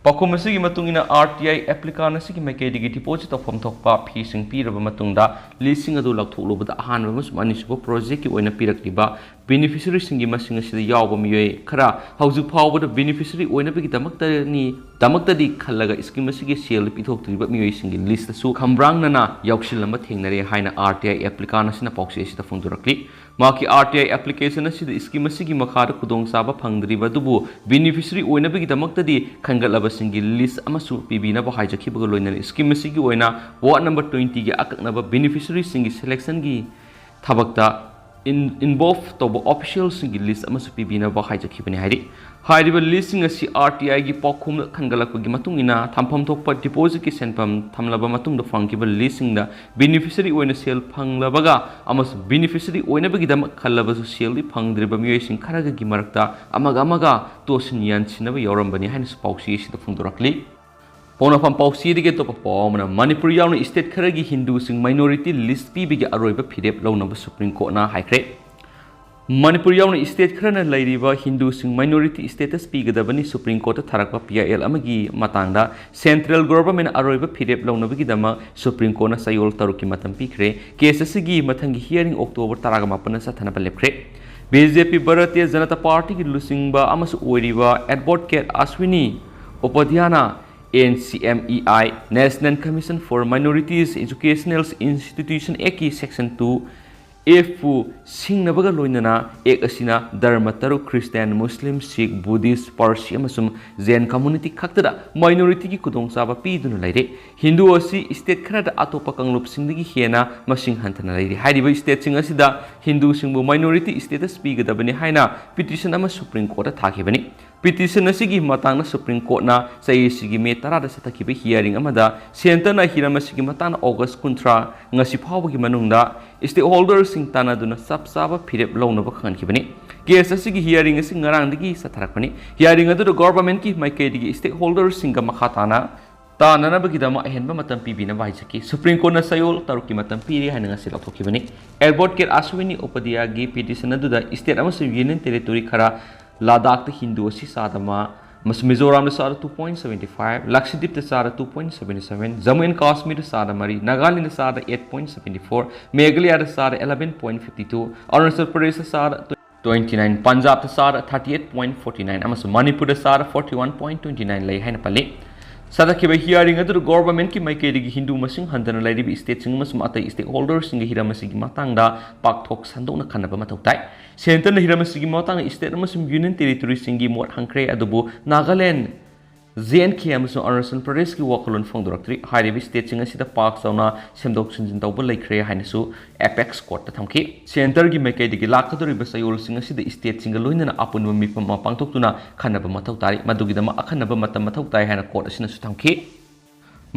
ꯄꯥꯎꯈꯨꯝ ꯑꯁꯤꯒꯤ ꯃꯇꯨꯡ ꯏꯟꯅ, ꯑꯥꯔ ꯇꯤ ꯑꯥꯏ ꯑꯦꯄ꯭ꯂꯤꯀꯥꯟ ꯑꯁꯤꯒꯤ ꯃꯥꯏꯀꯩꯗꯒꯤ ꯗꯤꯄꯣꯖꯤꯠ ꯇꯧꯐꯝ ꯊꯣꯛꯄ ꯐꯤꯁꯤꯡ ꯄꯤꯔꯕ ꯃꯇꯨꯡꯗ, ꯂꯤꯁꯁꯤꯡ ꯑꯗꯨ ꯂꯧꯊꯣꯛꯂꯨꯕꯗ ꯑꯍꯥꯟꯕ ꯑꯃꯁꯨꯡ ꯑꯅꯤꯁꯨꯕ ꯄ꯭ꯔꯣꯖꯦꯛꯀꯤ ꯑꯣꯏꯅ ꯄꯤꯔꯛꯂꯤꯕ ꯕꯦꯅꯤꯐꯤꯁꯔꯤꯁꯤꯡꯒꯤ ꯃꯁꯤꯡ ꯑꯁꯤꯗ ꯌꯥꯎꯕ ꯃꯤꯑꯣꯏ ꯈꯔ ꯍꯧꯖꯤꯛ ꯐꯥꯎꯕꯗ ꯕꯦꯅꯤꯐꯤꯁꯔꯤ ꯑꯣꯏꯅꯕꯒꯤꯗꯃꯛꯇꯅꯤ, ꯗꯃꯛꯇꯗꯤ ꯈꯜꯂꯒ ꯁ꯭ꯀꯤꯝ ꯑꯁꯤꯒꯤ ꯁꯦꯜ ꯄꯤꯊꯣꯛꯇ꯭ꯔꯤꯕ ꯃꯤꯑꯣꯏꯁꯤꯡꯒꯤ ꯂꯤꯁꯇꯁꯨ ꯈꯝꯕ꯭ꯔꯥꯡꯅꯅ ꯌꯥꯎꯁꯤꯜꯂꯝꯕ ꯊꯦꯡꯅꯔꯦ ꯍꯥꯏꯅ ꯑꯥꯔ ꯇꯤ ꯑꯥꯏ ꯑꯦꯄ꯭ꯂꯤꯀꯥꯟ ꯑꯁꯤꯅ ꯄꯥꯎꯆꯦ ꯑꯁꯤꯗ ꯐꯣꯡꯗꯣꯔꯛꯂꯤ꯫ ꯃꯍꯥꯛꯀꯤ ꯑꯥꯔ ꯇꯤ ꯑꯥꯏ ꯑꯦꯄ꯭ꯂꯤꯀꯦꯁꯟ ꯑꯁꯤꯗ ꯁ꯭ꯀꯤꯝ ꯑꯁꯤꯒꯤ ꯃꯈꯥꯗ ꯈꯨꯗꯣꯡꯆꯥꯕ ꯐꯪꯗ꯭ꯔꯤꯕ ꯑꯗꯨꯕꯨ ꯕꯦꯅꯤꯐꯤꯁꯔꯤ ꯑꯣꯏꯅꯕꯒꯤꯗꯃꯛꯇꯗꯤ ꯈꯟꯒꯠꯂꯕꯁꯤꯡꯒꯤ ꯂꯤꯁ ꯑꯃꯁꯨ ꯄꯤꯕꯤꯅꯕ ꯍꯥꯏꯖꯈꯤꯕꯒ ꯂꯣꯏꯅꯅ ꯁ꯭ꯀꯤꯝ ꯑꯁꯤꯒꯤ ꯑꯣꯏꯅ ꯋꯥꯔꯗ ꯅꯝꯕꯔ ꯇ꯭ꯋꯦꯟꯇꯤꯒꯤ ꯑꯀꯛꯅꯕ ꯕꯦꯅꯤꯐꯤꯁꯔꯤꯁꯤꯡꯒꯤ ꯁꯦꯂꯦꯛꯁꯟꯒꯤ ꯊꯕꯛꯇ ꯏꯟ-, ꯏꯟꯚꯣꯜꯚ ꯇꯧꯕ ꯑꯣꯐꯤꯁꯤꯌꯦꯜꯁꯤꯡꯒꯤ ꯂꯤꯁ ꯑꯃꯁꯨ ꯄꯤꯕꯤꯅꯕ ꯍꯥꯏꯖꯈꯤꯕꯅꯤ ꯍꯥꯏꯔꯤ꯫ ꯍꯥꯏꯔꯤꯕ ꯂꯤꯁꯁꯤꯡ ꯑꯁꯤ ꯑꯥꯔ ꯇꯤ ꯑꯥꯏꯒꯤ ꯄꯥꯎꯈꯨꯝꯗ ꯈꯟꯒꯠꯂꯛꯄꯒꯤ ꯃꯇꯨꯡ ꯏꯟꯅ ꯊꯝꯐꯝ ꯊꯣꯛꯄ ꯗꯤꯄꯣꯖꯤꯠꯀꯤ ꯁꯦꯟꯐꯝ ꯊꯝꯂꯕ ꯃꯇꯨꯡꯗ ꯐꯪꯈꯤꯕ ꯂꯤꯁꯁꯤꯡꯗ ꯕꯦꯅꯤꯐꯤꯁꯔꯤ ꯑꯣꯏꯅ ꯁꯦꯜ ꯐꯪꯂꯕꯒ ꯑꯃꯁꯨꯡ ꯕꯦꯅꯤꯐꯤꯁꯔꯤ ꯑꯣꯏꯅꯕꯒꯤꯗꯃꯛ ꯈꯜꯂꯕꯁꯨ ꯁꯦꯜꯗꯤ ꯐꯪꯗ꯭ꯔꯤꯕ ꯃꯤꯑꯣꯏꯁꯤꯡ ꯈꯔꯒꯒꯤ ꯃꯔꯛꯇ ꯑꯃꯒ ꯑꯃꯒ ꯇꯣꯠꯁꯤꯟ ꯌꯥꯟꯁꯤꯟꯅꯕ ꯌꯥꯎꯔꯝꯕꯅꯤ ꯍꯥꯏꯅꯁꯨ ꯄꯥꯎꯆꯦ ꯑꯁꯤꯗ ꯐꯣꯡꯗꯣꯔꯛꯂꯤ꯫ ꯄꯥꯎꯅꯐꯝ ꯄꯥꯎꯆꯦꯗꯒꯤ ꯑꯇꯣꯞꯄ ꯄꯥꯎ ꯑꯃꯅ, ꯃꯅꯤꯄꯨꯔ ꯌꯥꯎꯅ ꯁ꯭ꯇꯦꯠ ꯈꯔꯒꯤ ꯍꯤꯟꯗꯨꯁꯤꯡ ꯃꯥꯏꯅꯣꯔꯤꯇꯤ ꯂꯤꯁ ꯄꯤꯕꯒꯤ ꯑꯔꯣꯏꯕ ꯐꯤꯔꯦꯞ ꯂꯧꯅꯕ ꯁꯨꯄ꯭ꯔꯤꯝ ꯀꯣꯔꯠꯅ ꯍꯥꯏꯈ꯭ꯔꯦ꯫ ꯃꯅꯤꯄꯨꯔ ꯌꯥꯎꯅ ꯁ꯭ꯇꯦꯠ ꯈꯔꯅ ꯂꯩꯔꯤꯕ ꯍꯤꯟꯗꯨꯁꯤꯡ ꯃꯥꯏꯅꯣꯔꯤꯇꯤ ꯁ꯭ꯇꯦꯇꯁ ꯄꯤꯒꯗꯕꯅꯤ ꯁꯨꯄ꯭ꯔꯤꯝ ꯀꯣꯔꯠꯇ ꯊꯥꯔꯛꯄ ꯄꯤ ꯑꯥꯏ ꯑꯦꯜ ꯑꯃꯒꯤ ꯃꯇꯥꯡꯗ ꯁꯦꯟꯇ꯭ꯔꯦꯜ ꯒꯣꯚꯔꯟꯃꯦꯟꯠꯅ ꯑꯔꯣꯏꯕ ꯐꯤꯔꯦꯞ ꯂꯧꯅꯕꯒꯤꯗꯃꯛ ꯁꯨꯄ꯭ꯔꯤꯝ ꯀꯣꯔꯠꯅ ꯆꯌꯣꯜ ꯇꯔꯨꯛꯀꯤ ꯃꯇꯝ ꯄꯤꯈ꯭ꯔꯦ꯫ ꯀꯦꯁ ꯑꯁꯤꯒꯤ ꯃꯊꯪꯒꯤ ꯍꯤꯌꯥꯔꯤꯡ ꯑꯣꯛꯇꯣꯕꯔ ꯇꯔꯥꯃꯥꯄꯟꯗ ꯆꯠꯊꯅꯕ ꯂꯦꯞꯈ꯭ꯔꯦ꯫ ꯕꯤ ꯖꯦ ꯄꯤ ꯚꯥꯔꯇꯤꯌ ꯖꯅꯇꯥ ꯄꯥꯔꯇꯤꯒꯤ ꯂꯨꯆꯤꯡꯕ ꯑꯃꯁꯨ ꯑꯣꯏꯔꯤꯕ ꯑꯦꯗꯚꯣꯀꯦꯠ ꯑꯁ꯭ꯋꯤꯅꯤ ꯎꯄꯥꯙ꯭ꯌꯥꯅ N C M E I, National Commission for Minorities Educational Institution Actꯀꯤ Section two Fꯄꯨ ꯁꯤꯡꯅꯕꯒ ꯂꯣꯏꯅꯅ ꯑꯦꯛ ꯑꯁꯤꯅ ꯙꯔꯃ ꯇꯔꯨꯛ, ꯈ꯭ꯔꯤꯁꯇꯤꯌꯥꯟ, ꯃꯨꯁꯂꯤꯝ, ꯁꯤꯈ, ꯕꯨꯙꯤꯁ꯭ꯠ, ꯄꯥꯔꯁꯤ ꯑꯃꯁꯨꯡ ꯖꯦꯟ ꯀꯝꯃ꯭ꯌꯨꯅꯤꯇꯤ ꯈꯛꯇꯗ ꯃꯥꯏꯅꯣꯔꯤꯇꯤꯒꯤ ꯈꯨꯗꯣꯡꯆꯥꯕ ꯄꯤꯗꯨꯅ ꯂꯩꯔꯦ꯫ ꯍꯤꯟꯗꯨ ꯑꯁꯤ ꯁ꯭ꯇꯦꯠ ꯈꯔꯗ ꯑꯇꯣꯞꯄ ꯀꯥꯡꯂꯨꯞꯁꯤꯡꯗꯒꯤ ꯍꯦꯟꯅ ꯃꯁꯤꯡ ꯍꯟꯊꯅ ꯂꯩꯔꯤ꯫ ꯍꯥꯏꯔꯤꯕ ꯁ꯭ꯇꯦꯠꯁꯤꯡ ꯑꯁꯤꯗ ꯍꯤꯟꯗꯨꯁꯤꯡꯕꯨ ꯃꯥꯏꯅꯣꯔꯤꯇꯤ ꯁ꯭ꯇꯦꯇꯁ ꯄꯤꯒꯗꯕꯅꯤ ꯍꯥꯏꯅ ꯄꯤꯇꯤꯁꯟ ꯑꯃ ꯁꯨꯄ꯭ꯔꯤꯝ ꯀꯣꯔꯠꯇ ꯊꯥꯈꯤꯕꯅꯤ꯫ ꯄꯤꯇꯤꯁꯟ ꯑꯁꯤꯒꯤ ꯃꯇꯥꯡꯗ ꯁꯨꯄ꯭ꯔꯤꯝ ꯀꯣꯔꯠꯅ ꯆꯍꯤꯁꯤꯒꯤ ꯃꯦ ꯇꯔꯥꯗ ꯆꯠꯊꯈꯤꯕ ꯍꯤꯌꯥꯔꯤꯡ ꯑꯃꯗ ꯁꯦꯟꯇꯔꯅ ꯍꯤꯔꯝ ꯑꯁꯤꯒꯤ ꯃꯇꯥꯡꯗ ꯑꯣꯒꯁ ꯀꯨꯟꯊ꯭ꯔꯥ, ꯉꯁꯤ ꯐꯥꯎꯕꯒꯤ ꯃꯅꯨꯡꯗ ꯁ꯭ꯇꯦꯛꯍꯣꯜꯗꯔꯁꯤꯡ ꯇꯥꯟꯅꯗꯨꯅ ꯆꯞ ꯆꯥꯕ ꯐꯤꯔꯦꯞ ꯂꯧꯅꯕ ꯈꯪꯍꯟꯈꯤꯕꯅꯤ꯫ Case ꯑꯁꯤꯒꯤ hearing ꯑꯁꯤ ꯉꯔꯥꯡꯗꯒꯤ ꯆꯠꯊꯔꯛꯄꯅꯤ꯫ Hearing ꯑꯗꯨꯗ governmentꯀꯤ ꯃꯥꯏꯀꯩꯗꯒꯤ stakeholderꯁꯤꯡꯒ ꯃꯈꯥ ꯇꯥꯅ ꯇꯥꯅꯅꯕꯒꯤꯗꯃꯛ ꯑꯍꯦꯟꯕ ꯃꯇꯝ ꯄꯤꯕꯤꯅꯕ ꯍꯥꯏꯖꯈꯤ꯫ Supreme Courtꯅ ꯆꯌꯣꯜ ꯇꯔꯨꯛꯀꯤ ꯃꯇꯝ ꯄꯤꯔꯦ ꯍꯥꯏꯅ ꯉꯁꯤ ꯂꯥꯎꯊꯣꯛꯈꯤꯕꯅꯤ꯫ Advocate Ashwini Upadhyayꯒꯤ petition ꯑꯗꯨꯗ state ꯑꯃꯁꯨꯡ union territory ꯈꯔ ꯂꯥꯗꯥꯈꯇ ꯍꯤꯟꯗꯨ ꯑꯁꯤ ꯆꯥꯗ ꯃ-, ꯑꯃꯁꯨꯡ ꯃꯤꯖꯣꯔꯥꯝꯗ ꯆꯥꯗ two point seventy five, ꯂꯛꯁꯗꯤꯞꯇ ꯆꯥꯗ two point seventy seven, Jammu and ꯀꯥꯁꯃꯤꯔꯗ ꯆꯥꯗ ꯃꯔꯤ, ꯅꯥꯒꯥꯂꯦꯟꯗ ꯆꯥꯗ eight point seventy four, ꯃꯦꯘꯥꯂꯌꯥꯗ ꯆꯥꯗ eleven point fifty two, Arunachal ꯄ꯭ꯔꯗꯦꯁꯇ ꯆꯥꯗ twenty nine, ꯄꯟꯖꯥꯕꯇ ꯆꯥꯗ thirty eight point forty nine ꯑꯃꯁꯨꯡ ꯃꯅꯤꯄꯨꯔꯗ ꯆꯥꯗ forty one point twenty nine ꯂꯩ ꯍꯥꯏꯅ ꯄꯜꯂꯤ꯫ ꯆꯠꯊꯈꯤꯕ hearing ꯑꯗꯨꯗ governmentꯀꯤ ꯃꯥꯏꯀꯩꯗꯒꯤ ꯍꯤꯟꯗꯨ ꯃꯁꯤꯡ ꯍꯟꯊꯅ ꯂꯩꯔꯤꯕ stateꯁꯤꯡ ꯑꯃꯁꯨꯡ ꯑꯇꯩ stakeholderꯁꯤꯡꯒ ꯍꯤꯔꯝ ꯑꯁꯤꯒꯤ ꯃꯇꯥꯡꯗ ꯄꯥꯛꯊꯣꯛ ꯁꯟꯗꯣꯛꯅ ꯈꯟꯅꯕ ꯃꯊꯧ ꯇꯥꯏ꯫ Centreꯅ ꯍꯤꯔꯝ ꯑꯁꯤꯒꯤ ꯃꯇꯥꯡꯗ state ꯑꯃꯁꯨꯡ union territoryꯁꯤꯡꯒꯤ ꯃꯣꯠ ꯍꯪꯈ꯭ꯔꯦ, ꯑꯗꯨꯕꯨ ꯅꯥꯒꯥꯂꯦꯟ, J and K ꯑꯃꯁꯨꯡ ꯑꯔꯨꯅꯥꯆꯜ ꯄ꯭ꯔꯗꯦꯁꯀꯤ ꯋꯥꯈꯜꯂꯣꯟ ꯐꯣꯡꯗꯣꯔꯛꯇ꯭ꯔꯤ꯫ ꯍꯥꯏꯔꯤꯕ stateꯁꯤꯡ ꯑꯁꯤꯗ ꯄꯥꯛ ꯆꯥꯎꯅ ꯁꯦꯝꯗꯣꯛ ꯁꯦꯝꯖꯤꯟ ꯇꯧꯕ ꯂꯩꯈ꯭ꯔꯦ ꯍꯥꯏꯅꯁꯨ apex courtꯇ ꯊꯝꯈꯤ꯫ Centreꯒꯤ ꯃꯥꯏꯀꯩꯗꯒꯤ ꯂꯥꯛꯀꯗꯧꯔꯤꯕ ꯆꯌꯣꯜꯁꯤꯡ ꯑꯁꯤꯗ stateꯁꯤꯡꯒ ꯂꯣꯏꯅꯅ ꯑꯄꯨꯟꯕ ꯃꯤꯐꯝ ꯑꯃ ꯄꯥꯡꯊꯣꯛꯇꯨꯅ ꯈꯟꯅꯕ ꯃꯊꯧ ꯇꯥꯔꯤ꯫ ꯃꯗꯨꯒꯤꯗꯃꯛ ꯑꯈꯟꯅꯕ ꯃꯇꯝ ꯃꯊꯧ ꯇꯥꯏ ꯍꯥꯏꯅ court ꯑꯁꯤꯅꯁꯨ ꯊꯝꯈꯤ꯫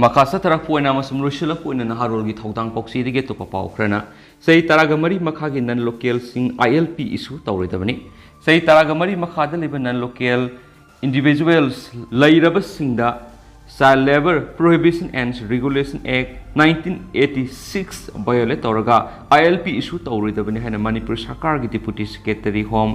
ꯃꯈꯥ ꯆꯠꯊꯔꯛꯄ ꯑꯣꯏꯅ ꯑꯃꯁꯨꯡ ꯂꯣꯏꯁꯤꯜꯂꯛꯄ ꯑꯣꯏꯅ ꯅꯍꯥꯔꯣꯜꯒꯤ ꯊꯧꯗꯥꯡ ꯄꯥꯎꯆꯦꯗꯒꯤ ꯑꯇꯣꯞꯄ ꯄꯥꯎ ꯈꯔꯅ, ꯆꯍꯤ ꯇꯔꯥꯒ ꯃꯔꯤ ꯃꯈꯥꯒꯤ non localꯁꯤꯡ I L P issue ꯇꯧꯔꯣꯏꯗꯕꯅꯤ꯫ ꯆꯍꯤ ꯇꯔꯥꯒ ꯃꯔꯤ ꯃꯈꯥꯗ ꯂꯩꯕ non local individuals ꯂꯩꯔꯕꯁꯤꯡꯗ Child Labour Prohibition and Regulation Act nineteen eighty six violate ꯇꯧꯔꯒ I L P issue ꯇꯧꯔꯣꯏꯗꯕꯅꯤ ꯍꯥꯏꯅ ꯃꯅꯤꯄꯨꯔ ꯁꯔꯀꯥꯔꯒꯤ Deputy Secretary Home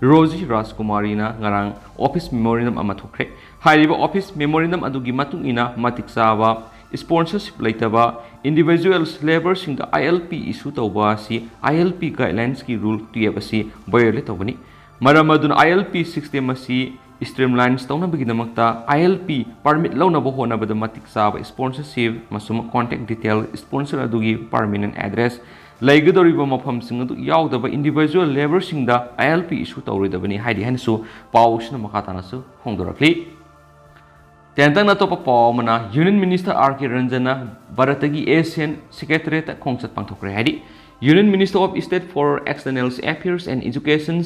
ꯔꯣꯖꯤ ꯔꯥꯖꯀꯨꯃꯥꯔꯤꯅ ꯉꯔꯥꯡ office memorandum ꯑꯃ ꯊꯣꯛꯈ꯭ꯔꯦ꯫ ꯍꯥꯏꯔꯤꯕ office memorandum ꯑꯗꯨꯒꯤ ꯃꯇꯨꯡ ꯏꯟꯅ ꯃꯇꯤꯛ ꯆꯥꯕ sponsorship ꯂꯩꯇꯕ individuals labourꯁꯤꯡꯗ I L P issue ꯇꯧꯕ ꯑꯁꯤ I L P guidelinesꯀꯤ rule twelve ꯑꯁꯤ violate ꯇꯧꯕꯅꯤ꯫ ꯃꯔꯝ ꯑꯗꯨꯅ I L P system ꯑꯁꯤ streamlines ꯇꯧꯅꯕꯒꯤꯗꯃꯛꯇ I L P permit ꯂꯧꯅꯕ ꯍꯣꯠꯅꯕꯗ ꯃꯇꯤꯛ ꯆꯥꯕ sponsorship ꯑꯃꯁꯨꯡ contact detail, sponsor ꯑꯗꯨꯒꯤ permanent address, ꯂꯩꯒꯗꯧꯔꯤꯕ ꯃꯐꯝꯁꯤꯡ ꯑꯗꯨ ꯌꯥꯎꯗꯕ individual labourꯁꯤꯡꯗ I L P issue ꯇꯧꯔꯣꯏꯗꯕꯅꯤ ꯍꯥꯏꯔꯤ ꯍꯥꯏꯅꯁꯨ ꯄꯥꯎ ꯑꯁꯤꯅ ꯃꯈꯥ ꯇꯥꯅꯁꯨ ꯐꯣꯡꯗꯣꯔꯛꯂꯤ꯫ ꯇꯦꯟꯇꯛꯅ ꯑꯇꯣꯞꯄ ꯄꯥꯎ ꯑꯃꯅ, Union Minister R K ꯔꯟꯖꯟꯅ ꯚꯥꯔꯠꯇꯒꯤ ASEAN Secretariatꯇ ꯈꯣꯡꯆꯠ ꯄꯥꯡꯊꯣꯛꯈ꯭ꯔꯦ ꯍꯥꯏꯔꯤ꯫ Union Minister of State for External Affairs and Education,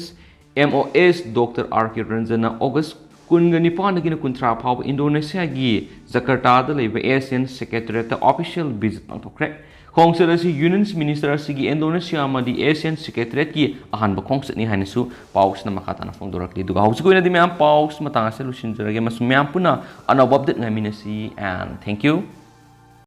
M O S, Doctor R K ꯔꯟꯖꯟꯅ August ꯀꯨꯟꯒ ꯅꯤꯄꯥꯟꯗꯒꯤꯅ ꯀꯨꯟꯊ꯭ꯔꯥ ꯐꯥꯎꯕ ꯏꯟꯗꯣꯅꯦꯁꯤꯌꯥꯒꯤ ꯖꯀꯔꯇꯥꯗ ꯂꯩꯕ ASEAN Secretariatꯇ official visit ꯄꯥꯡꯊꯣꯛꯈ꯭ꯔꯦ꯫ ꯈꯣꯡꯆꯠ ꯑꯁꯤ Union Minister ꯑꯁꯤꯒꯤ ꯏꯟꯗꯣꯅꯦꯁꯤꯌꯥ ꯑꯃꯗꯤ ASEAN Secretariat ꯀꯤ ꯑꯍꯥꯟꯕ ꯈꯣꯡꯆꯠꯅꯤ ꯍꯥꯏꯅꯁꯨ ꯄꯥꯎꯁꯤꯅ ꯃꯈꯥ ꯇꯥꯅ ꯐꯣꯡꯗꯣꯔꯛꯂꯤ꯫ ꯑꯗꯨꯒ ꯍꯧꯖꯤꯛꯀꯤ ꯑꯣꯏꯅꯗꯤ ꯃꯌꯥꯝ ꯄꯥꯎꯁꯤ ꯃꯇꯥꯡ ꯑꯁꯤꯗ ꯂꯣꯏꯁꯤꯟꯖꯔꯒꯦ꯫ ꯃꯁꯤ ꯃꯌꯥꯝ ꯄꯨꯟꯅ ꯑꯅꯧꯕ update ꯉꯥꯏꯃꯤꯟꯅꯁꯤ, and thank you꯫